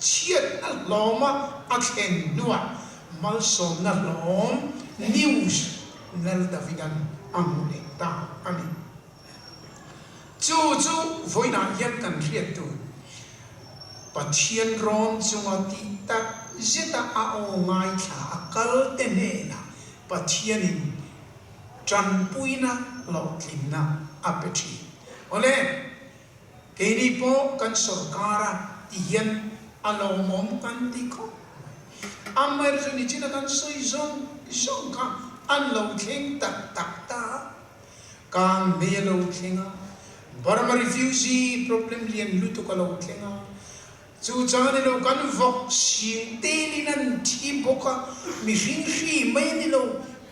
Chhiatna hlawma a thlen hnuah Malsawmna hlawm news Lal Davidan a hmu leh ta a ni. Chu chu vawiinah hian kan hriat tur. Pathian rawn chunga tih tak zeta a aw ngaithla a kal te hnenah Pathianin tanpuina hlawhtlinna a pe thin. Awle, keini pawh kan sorkar a ti hian a lawmawm kan ti khawp mai. Amaherawhchu nichina kan sawi zawng zawng kha an lo thleng tak tak ta a, Kang mei a lo thleng a, Burma refugee problem lian lutuk a lo thleng a, chu chang ni lo kan vawk sing telin an thi bawk a, mihring hri mai a ni lo,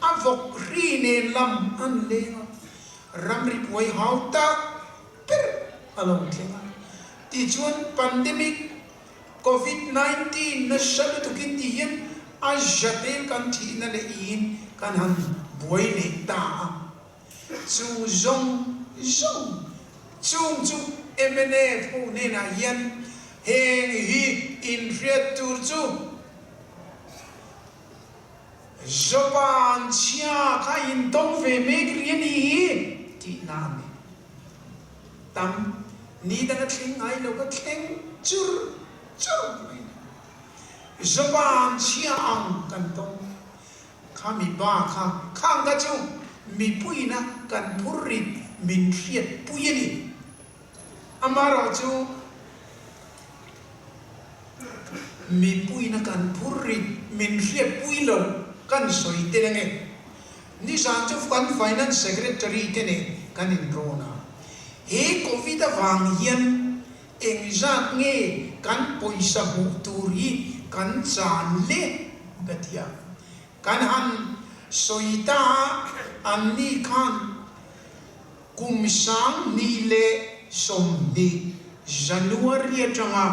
a vawk hri nen lam an leng a, ramri buai hau tak ber a lo thleng a, tichuan pandemic Covid 19 nasa lutukin ti hian a zatel kan thihna leh in kan han buai leh ta a, chu zawng zawng chung chu mnf ho hnenah hian heng hi inhriat tur chu Japan chhia kha intawng ve mek ri a ni tihna a ni. Tam ni dang a thleng ngai lo ka thleng chur chur mai ni. Japan chhia ang kan tawng kha mi ba kha khang kha chu mipuiin a kan phur rit min hriat pui a ni. Amaherawh chu mipuiin a kan phur rit min hriat pui lo kan sawi tel ange. Nizan chu kan Finance Secretary te nen kan inrawn a, he Covid avang hian engzat nge kan pawisa hmuh tur hi kan chan le ka ti a, kan han sawi ta a, anni khan kum 2020 January atanga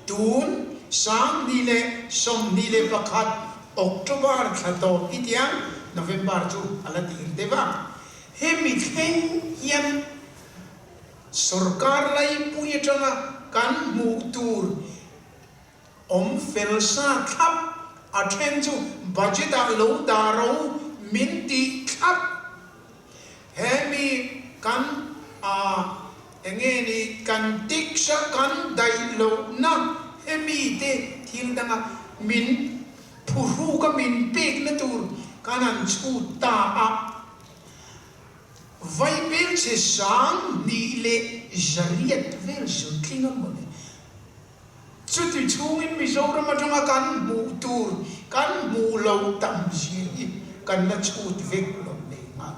tun 2021 October thla tawp hi tiang November chu a la tir deuh a, hemi thleng hian sorkar laipui atanga kan hmuh tur awm fel sa thlap a then chu budget ah lo dah ro min tih thlap. Hemi kan a enge ni kan tax a kan daih lohna hemi te thil danga min phuhruk a min pekna tur kan han chhut ta a, Vaibelchhe 1800 vel zut tling a mawle. Chuti chhungin Mizoram atanga kan hmuh tur kan hmuh lo tam zia hi kan la chhut vek lo leh nghal.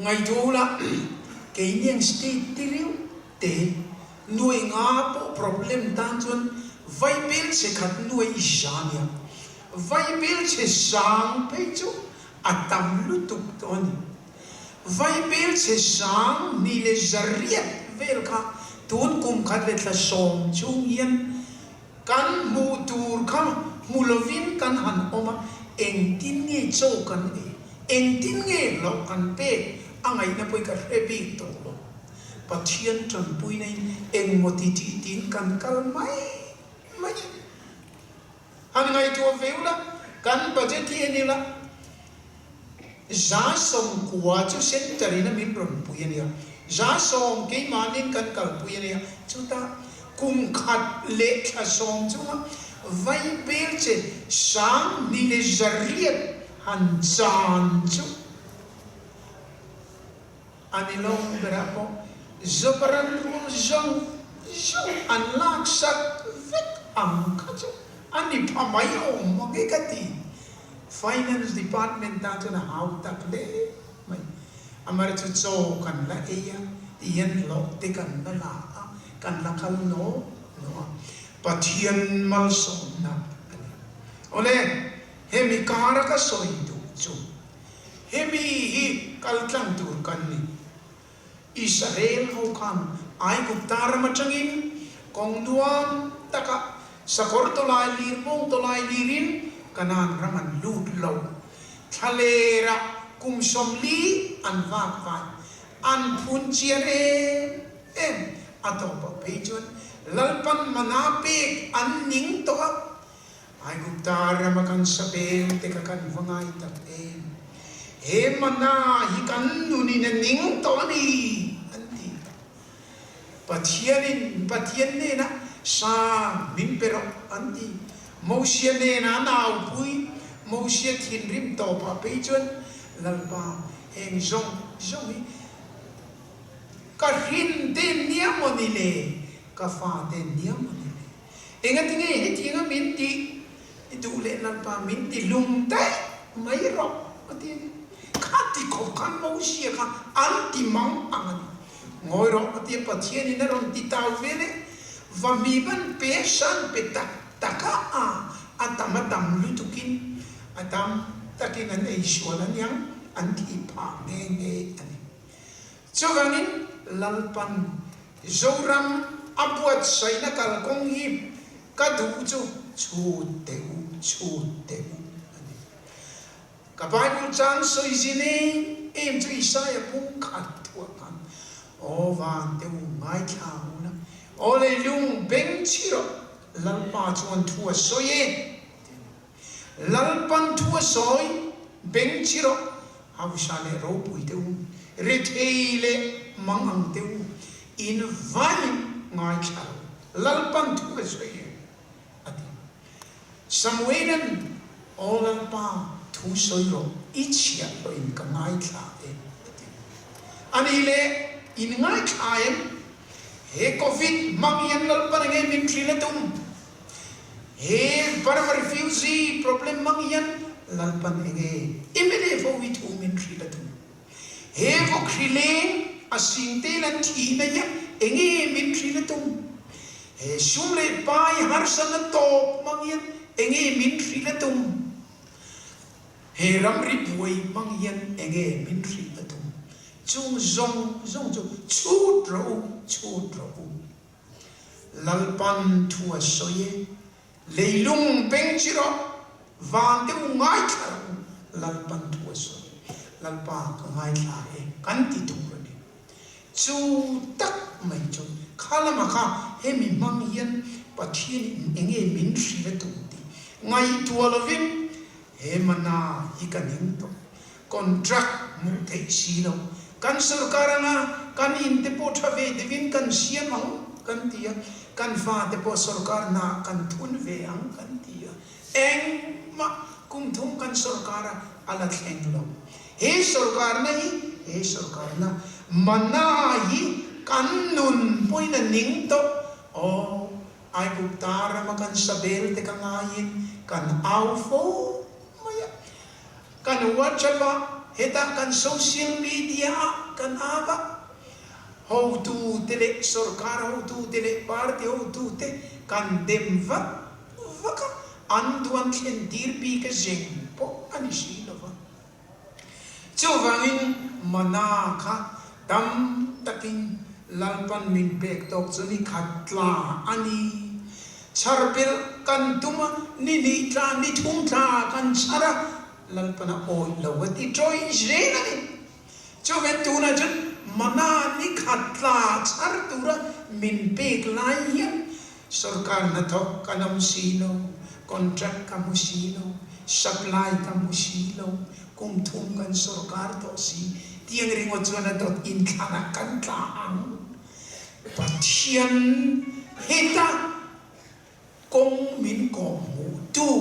Ngaihtuah ula, keiniang state te reuh te nuai nga pawh problem tan chuan vaibel chhe khat nuai i za nia. Vaibel chhe sang phei chu a tam lutuk tawh a ni. Vaibelchhe 2100 vel kha tun kum khat leh thla sawm chhung hian kan hmuh tur kha hmu lovin kan han awm a, engtin nge chaw kan ei, engtin nge hlauh kan pek a ngaihna pawhin ka hre bik tawh lo. Pathian tanpuina in engmaw ti tih tiin kan kal mai mai a ni. Han ngaihtuah ve ula, kan budget hi en ila, 90% chu centre in a min rawn pui a nia, 10% keimahnin kan kalpui a nia, chutah kum khat leh thla sawm chunga vaibel che 2100 han chan chu A ni lo berah pawh Zoparan ruang zawng zawng an laksak vek ang kha chu a ni pha mai awm ang e ka ti. Finance Department tan chuan a hau tak hle mai. Amar chu chaw kan la ei a, ti hian hlawh te kan la la a, kan la kal naw naw a. Pathian malsawmna a ni. Awle, hemi kara ka sawi duh chu Hemi hi kal tlang tur kan ni. Israel ho khan Aigupta ram atangin kawng nuam takah sakawr tawlai lir bawng tawlai lirin Kanaan ram an lut lo. Thlalerah kum 40 an vak vai. An phun chian em em. A tawpah phei chuan Lalpan mana pek an ning tawh a. Aigupta rama kan sabel te kha kan va ngai tak em? He mana hi kan nunin a ning tawh a ni, an ti. Pathianin Pathian hnenah. Sa min pe rawh, an ti. Mosia nena an aupui Mosia thinrim tawpah phei chuan, Lalpa, heng zawng zawng hi ka hrin te nia maw ni le, ka fa te nia maw ni le? Engatinge hetianga min tih i duh leh Lalpa min ti lum daih mai rawh, a ti a ni. Kha ti khawp khan Mosia kha an ti mang ang a ni. Ngawi rawh a tia Pathianin a rawn ti tau vel e, va mi ban pe san pe tak tak a a a tam a tam lutukin a tam takin an ei sual aniang an thih phah nghe nghe a ni. Chuvangin Lalpan Zoram a buatsaihna kalkawng hi ka duh chu chhut teh u, chhut teh u a ni. Ka Bible chang sawi zin em em chu Isaiah pum khat thuah khan, Aw van te u, ngaithla u la, aw leilung beng chhi rawh, Lalpa chuan thu a sawi e, ti a ni. Lalpan thu a sawi, beng chhi rawh, hausa leh ropui te u, rethei leh mangang te u, in vaiin ngaithla rawh, Lalpan thu a sawi e, a ti. Samuela'n, Aw Lalpa, thu sawi rawh, i chhiah hlawhin ka ngaithla e, a ti. A nih leh, in ngaithla em? He Covid hmang hian Lalpan enge min hrilh a tum? He Burma refugee problem hmang hian Lalpan enge MLA ho hi thu min hrilh a tum? He vawk hri leng a sing te lan thihna hian enge min hrilh a tum? He sum leh pai harsatna tawp hmang hian enge min hrilh a tum? He ramri buai hmang hian enge min hrilh a tum? Chung zawng zawng chu chhut rawh u, chhut rawh u. Lalpan thu a sawi e. Leilung beng chi rawh, van deuh ngaithla rawh u, Lalpan thu a sawi. Lalpa ka ngaithla e, kan ti tur a ni. Chu tak mai chu kha lamah kha hemi hmang hian Pathian in enge min hrilh a tum tih ngaihtuah lovin he mana hi ka ning tawh. Contract hmuh theih si lo. Kan sorkar anga kan in te pawh tha ve deuhin kan siam ang kan ti a, kan fa te pawh sorkar hna kan thun ve ang kan ti a, engmah kum thum kan sorkar a a la thleng lo. He sorkarna hi he sorkarna mana hi kan nun pawhin a ning tawh. Aw, Aigupta rama kan sabel te ka ngaiin kan au fo mai a. Kan WhatsApp ah, hetah kan social media ah kan ap a, hotu te leh sorkar hotu te leh party hotu te kan dem vak vak a, an duan thlen tir bik a zeng pawh a ni si lo va. Chuvangin mana kha tam takin Lalpan min pek tawk chu ni khat tla a ni. Chhar belh kan tum a, ni hnih tla, ni thum tla kan chhar a, Lalpan a awih lo a ti tawih zel a ni. Chuven tunah chuan mana ni khat tla chhar tura min pek lai hian sorkar hnathawk kan awm si lo, contract ka hmu si lo, supply ka hmu si lo, kum thum kan sorkar tawh si, tiang ringawt chuan a dawt inthlanah kan tla ang. Pathian heta kawng min kawhhmuhtu,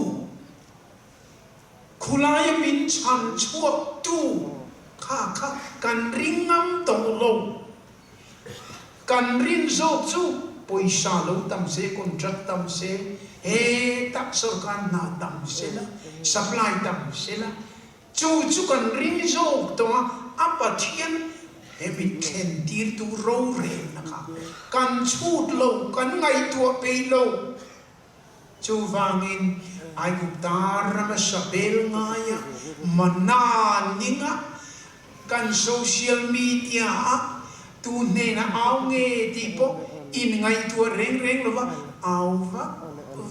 khulaia min chhan chhuaktu kha kha kan ring ngam tawh lo. Kan rin zawk chu pawisa lo tam se, contract tam se, hetah sorkar hna tam se la, supply tam se la, Chu chu kan ring zawk tawh a, a Pathian he mit thlen tirtu rorelna kha kan chhut lo, kan ngaihtuah peih lo. Chuvangin Aigupta rama sabel ngaia mana ninga kan social media ah tu hnena au nge tih pawh in ngaihtuah reng reng lova au vak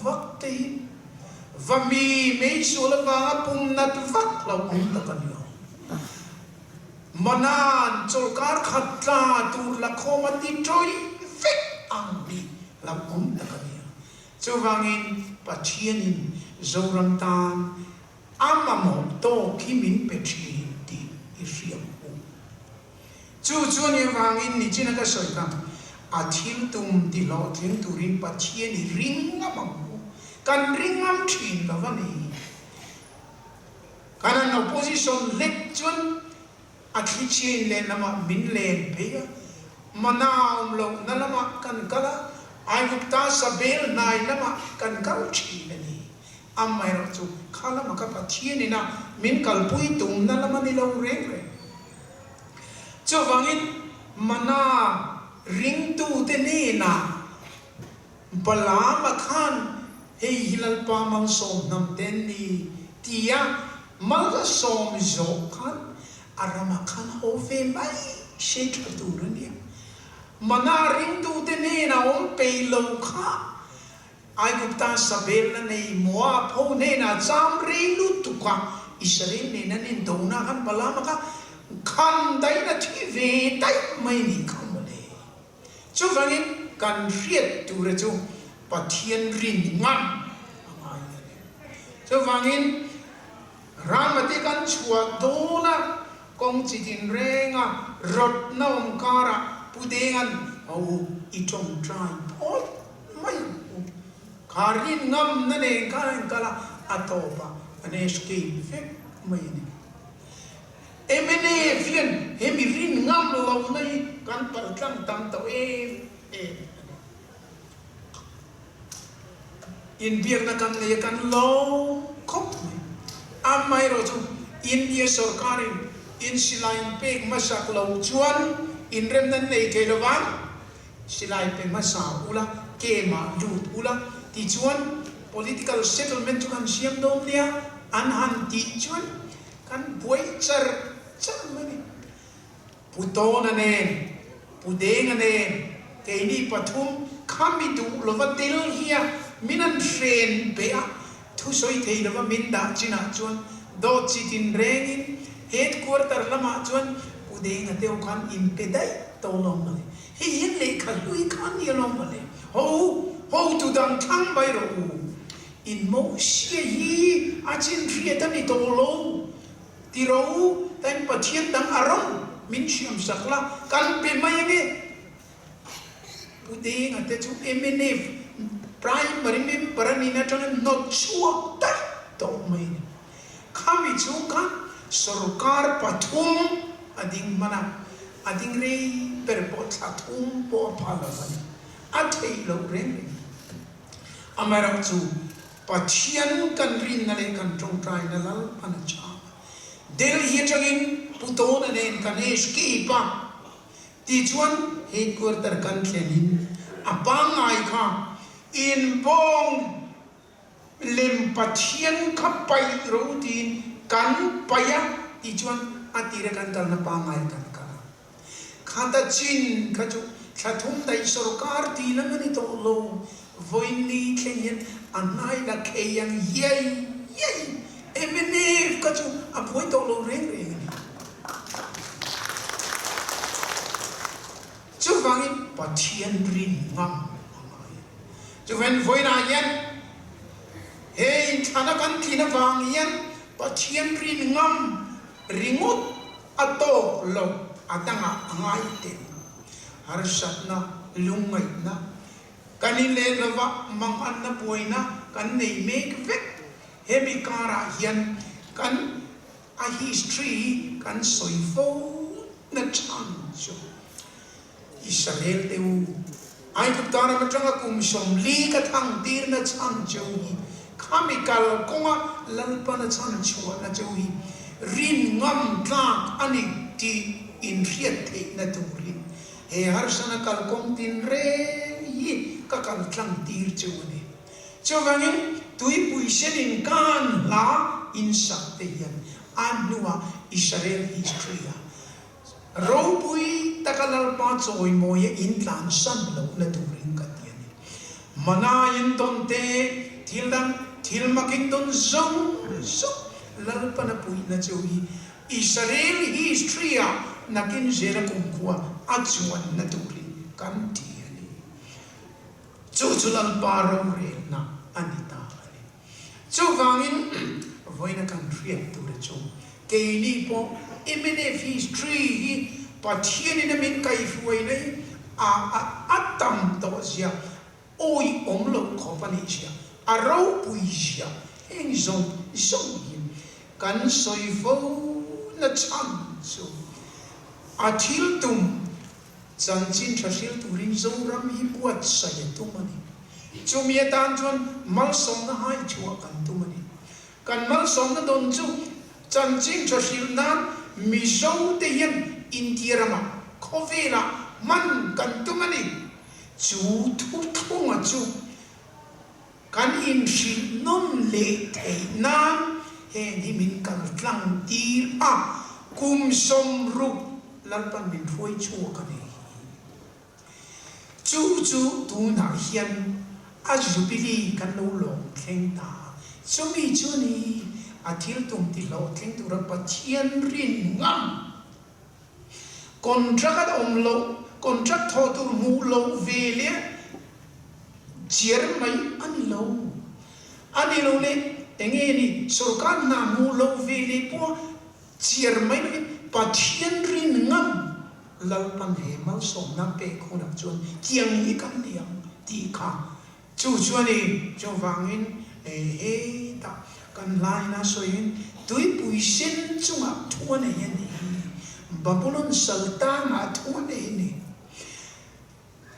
vak te hi Va mi mei sual avanga pum nat vak lo awm tak a ni lo. Manan chawlkar khat tla tur la khawm a ti tawih vek ang hi lo awm tak a ni a. Chuvangin Pathianin Zoram tan a mamawh tawk hi min pe thin tih i hriam u. Chu chu a nih avangin nichina ka sawi kha. A thil tum ti hlawhtling turin Pathian i ring ngam ang u. Kan ring ngam thin lo a ni. Kan an opposition hlek chuan a thli chhiain lehlamah min len phei a, mana awm lohna lamah kan kal a, Aigupta sabel hnai lamah kan kal thin a ni. Amaherawhchu kha lama ka Pathian ina min kalpui tumna lam a ni lo reng reng. Chuvangin mana ringtute hnenah Balaama khan hei hi Lalpa malsawm hnam te an ni tia malsawm zawh khan a ramah khan haw ve mai se tha tur a nia. Mana ringtute hnenah awm peih lo kha Aigupta sabelna nei Moab ho hnenah cham rei lutuk a, Israel nen an indona khan Balaama kha khan daih a thi ve daih mai a nih kha mawle. Chuvangin kan hriat tura chu Pathian rin ngam a ngai a ni. Chuvangin Ramate kan chhuah dawn a, kawng chi tin renga rawtna awm karah Pu Denga'n a u i tawngtai phawt mai ang u. Kha rin ngamna nen khan a inkal a, a tawp a, an escape vek mai a ni. Mnf hian he mi rin ngam lohna hi kan paltlang tam tawh em em a ni. Inbiakna kan nei a kan lawm khawp mai. Amaherawhchu India sorkarin in silai in pek hmasak lo chuan inremna an nei thei lo vang. Silai pe hmasa ula, camp-ah lut ula, tichuan political settlement chu kan siam dawn nia an han tih chuan kan buai char char mai a ni. Pu Tawna nen, Pu Denga nen, keini pathum khami duh lova tel hian min an hren beh a, thusawi thei lova min dah chinah chuan dawt chi tin rengin headquarter lamah chuan Pu Denga deuh khan inpe daih tawh lo mawle. Hei hian lehkha hlui kha a ni alawm mawle. Ho u, hotu dang thlang mai rawh u. In Mosia hi a chin hriat a ni tawh lo. Ti rawh u, tain Pathian dang a rawn min hriam sak la, kan pe mai ange. Pu Denga te chu mnf primary member a nihna atangin hnawt chhuak daih tawh mai a ni. Khami chhung khan sorkar pathum a ding hman a, a ding rei ber pawh thla thum pawh a phal lo a ni. A theih loh reng reng. Amaherawhchu Pathian kan rinna leh kan tawngtaina Lalpan a chhang a. Delhi atangin Pu Tawna nen kan escape a, tichuan headquarter kan thlenin a pangngai kha inbawng lem Pathian kha paih ro tiin kan paih a, tichuan a tira kan kalna pangngai kan kal a. Khata chin kha chu thla thum daih sorkar tih lam a ni tawh lo. Vawiin ni thleng hian a hnai la khei ang iai iai. Mnf kha chu a buai tawh lo reng reng a ni. Chuvangin Pathian rin ngam a ngai a ni. Chuvangin vawiinah hian he inthlana kan tlin avang hian Pathian rin ngam ringawt A tawk lo, a dangah a ngai tel. Harsatna, lungngaihna, kan inleh lova manganna buaina kan nei mek vek. Hemi karah hian kan a history hi kan sawi fo na chhan chu Israel te u, Aigupta ram atanga kum 40 ka thang tirna chhan cheu hi, khami kal kawnga Lalpana chhan chhuahna cheu hi rin ngam tlak a ni tih inhriat theihna turin he harsana kalkawng tinreng hi ka kal tlang tir cheu a ni. Chuvangin tuipui senin kan hla insak te hian a hnuah Israel history-ah Ropui taka Lalpa chawimawia in tlansan lohna turin ka ti a ni. Mana in dawn te, thil dang, thil mak in dawn zawng zawng Lalpana puihna chu hi Israel history ah nakin zela kumkhua a chuanna turin kan ti a ni. Chu chu Lalpa rorelna a ni ta a ni. Chuvangin vawiina kan hriat tur chu keini pawh mnf history hi Pathianin a min kaihruaina hi A a a tam tawh zia, awih awm loh khawp a nih zia, a ropui zia heng zawng zawng hi kan sawi fo na chhan chu a thil tum chanchin tha hril turin Zoram hi buatsaih a tum a ni. Chumi atan chuan malsawmna hai chhuah kan tum a ni. Kan malsawmna dawn chu chanchin tha hrilh nan Mizo te hian India ramah khawvelah hman kan tum a ni. Chu thuthlunga chu kan inhrilh nawn leh theih nan heng hi min kal tlang tir a, kum 60 Lalpan min hruai chhuak a ni. Chu chu tunah hian a Jubilee kan lo lawm thleng ta a, chumi chu ni a thil tum ti hlawhtling tura Pathian rin ngam. Contract a awm loh, contract thawh tur hmuh loh ve leh chiar mai a ni lo. A ni lo leh enge ni sorkar hna hmuh loh ve leh pawh Chiar mai lovin Pathian rin ngam Lalpan he malsawmna pek hunah chuan tiang hi kan ni ang tih kha chu chu a ni. Chuvangin hetah kan laina sawiin tuipui sen chungah thu a nei a ni, Babulon saltangah thu a nei a ni.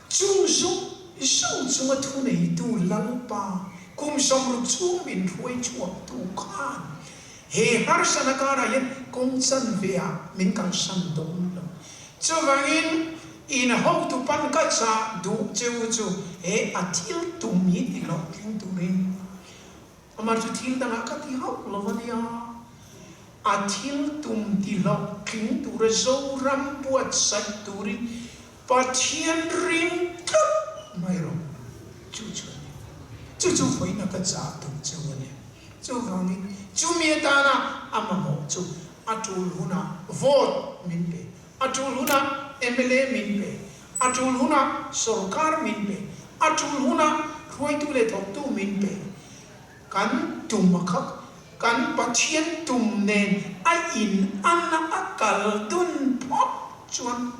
Chung zawng zawng chunga thuneitu Lalpa kum 60 chhung min hruai chhuaktu khan he harsana karah hian kawng chanve ah min kalsan dawn lo. Chuvangin in hotu pan ka chah duh che u chu he a thil tum hi ti hlawhtling turin Amah chu thil dangah ka ti hauh lo a nia. A thil tum ti hlawhtling tura Zoram buatsaih turin Pathian ring tlat mai rawh. Chu chu a ni. Chu chu vawiina ka chah duh cheu a ni. Chuvangin chumi atana a mamawh chu a tul hunah vote min pe, a tul hunah mla min pe, a tul hunah sorkar min pe, a tul hunah hruaitu leh thawktu min pe. Kan tum a kha kan Pathian tum nen a in an a kal dun phawt chuan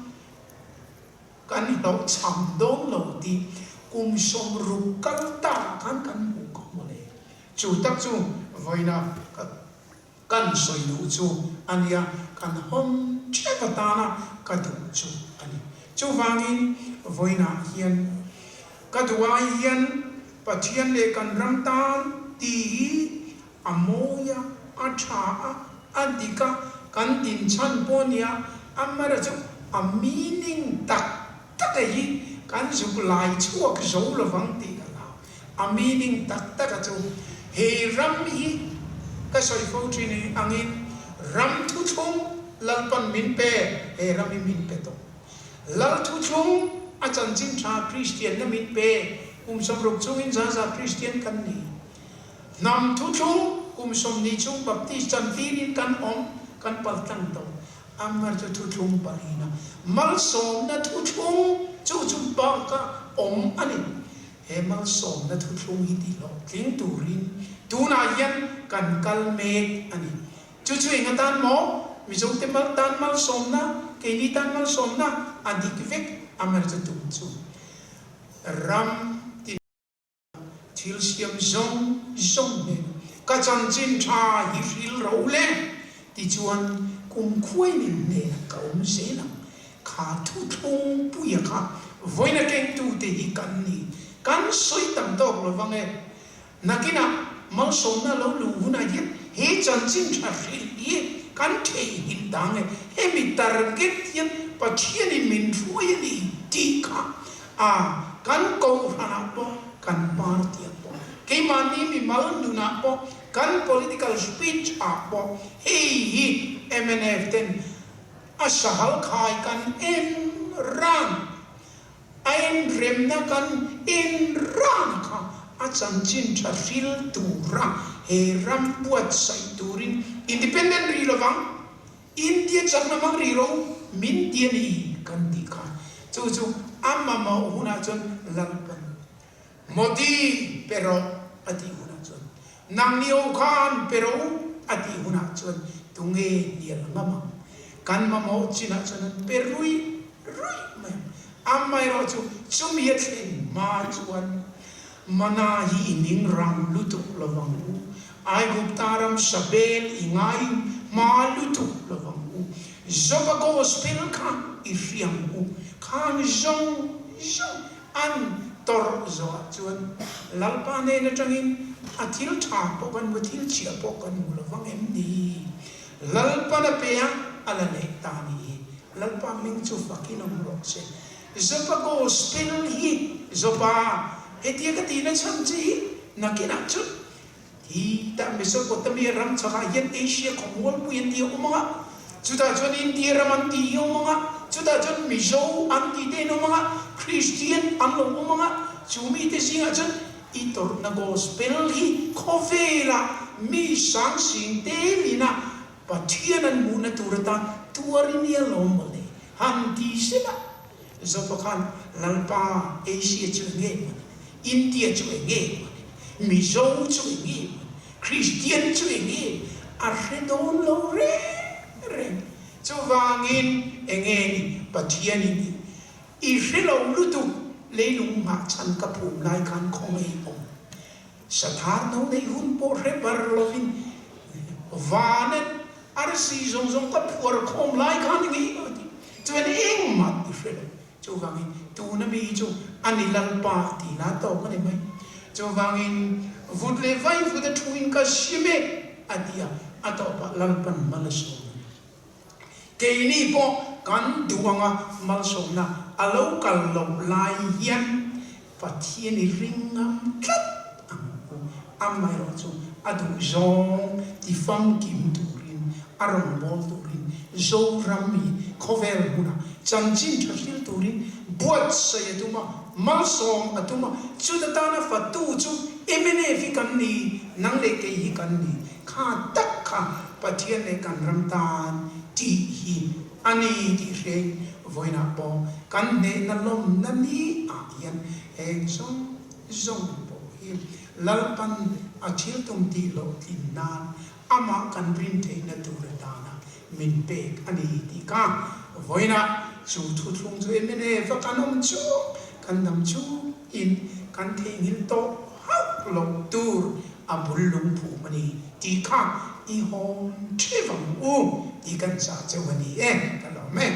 kan hlauhchham dawn lo tih kum 60 kal ta khan kan hmuh kha mawle. Chu tak chu vawiina ka Kan sawi duh chu a nia, kan hawn thep atana ka duh chu a ni. Chuvangin vawiinah hian ka duh ai hian Pathian leh kan ram tan tih hi a mawi a, a tha a, a dik a, kan dinchhan pawh a nia, amara chu a meaning tak tak a hi kan zuk lai chhuak zo lovang tih ka hlau. A meaning tak tak a chu he ram hi ka sawi fo thin angin ram thuthlung Lalpan min pe, he ram hi min pe tawh. Lal thuthlung a chanchin tha Kristianna min pe, kum 60 chungin zaza Kristian kan ni. Hnam thuthlung kum 20 chung Baptist chantirin kan awm, kan paltlang tawh. Amar chu thuthlung palina malsawmna thuthlung chu chu baka awm a ni. He malsawmna thuthlung hi ti hlawhtling turin tunah hian kan kal mek a ni. Chu chu eng atan maw? Mizote mal tan malsawmna, keini tan malsawmna a dik vek a mar chu tum chu ram tin thil siam zawng zawng nen ka chanchin tha hi hril ro le tichuan kumkhuainin hnenah ka awm zel ang. Kha thuthlung puia kha vawiina kengtute hi kan ni. Kan sawi tam tawk lo vang e. Nakinah malsawmna lo luh hunah hian he chanchin tha hrilh hi kan theihnghilh dang e. Hemi target hian Pathianin min hruai a ni tih kha a kan kohhranah pawh, kan party-ah pawh, keimahni mimal nunah pawh, kan political speech-ah pawh hei hi mnf ten A sahal khai kan en ran, a inremna kan en ran kha a chanchin tha hril tura he ram buatsaih turin independent ri lovang, India chakna hmang ri ro min ti a ni kan tih kha chu chu a mamawh hunah chuan Lalpan Modi pe rawh a tih hunah chuan, nangni ho khan pe rawh u a tih hunah chuan tunge hnial ngam ang? Kan mamawh chinah chuan an pe ruih ruih mai ang. Amaherawhchu, chumi a thlen hma chuan Mana hi i ning rang lutuk lovang u, Aigupta ram sabel i ngai hma lutuk lovang u, Joba Gospel kha i hriang u, khang zawng zawng an tawrh zawhah chuan Lalpa hnen atangin a thil tha pawh kan hmu, thil chhia pawh kan hmu lovang em ni? Lalpan a pe a, a la leh ta ni hi. Lalpa hming chu fakin awm rawh se. Jopa Gospel hi Jopa hetia ka tihna chhan che hi nakinah chuan hi tah Mesopotamia ram chhakah hian Asia khawmualpui an ti a awm ang a, chutah chuan India ram an tih hi a awm ang a, chutah chuan Mizo an tih te an awm ang a, Christian an lo awm ang a, chu mite zingah chuan i tawrhna Gospel hi khawvelah mi sangsing telin a Pathian an hmuhna tur atan tuar i nia lawm mawle, han ti se la. Zopa khan Lalpa Asia chu eng nge mawni, India chu eng nge mawni, Mizo chu eng nge mawni, Kristian chu eng nge a hre dawn lo reng reng. Chuvangin eng nge ni Pathian in i i hre lo lutuk leilung nghah chhan ka phum lai khan khawngaih awm. Sathar no neih hun pawh hre bar lovin vanen arsi zawng zawng ka phuar khawm lai khan i ngei lo a ti. Chuan engmah i hre lo. Chuvangin tuna mi hi chu a ni Lalpa ti la tawk a ni mai. Chuvangin vut leh vai vut a thuin ka hrim e a ti a, a tawpah Lalpan mal a sawm a ni. Keini pawh kan duh anga malsawmna a lo kal loh lai hian Pathian i ring ngam tlat ang u. Amaherawh chu a duh zawng ti famkim turin, a rawnbawl turin, Zoram hi khawvel hmunah chanchin tha hril turin buatsaih a tum a, malsawm a tum a, chuta tana fatu chu mnf hi kan ni, nang leh kei hi kan ni. Kha tak kha Pathian leh kan ram tan tih hi a ni tih hreng vawiinah pawh kan hnehna lawmna ni ah hian heng zawng zawng pawh hi Lalpan a thil tum tih loh tlin nan amah kan rin theihna tur atana min pek a ni tih kha vawiinah chu thuthlung chu mnf a kan awm chung kan dam chung in kan theihnghilh tawh hauh loh tur a bul lungphum a ni tih kha i hawn theuh ang u tih kan chah cheu a ni e, ka lawm e.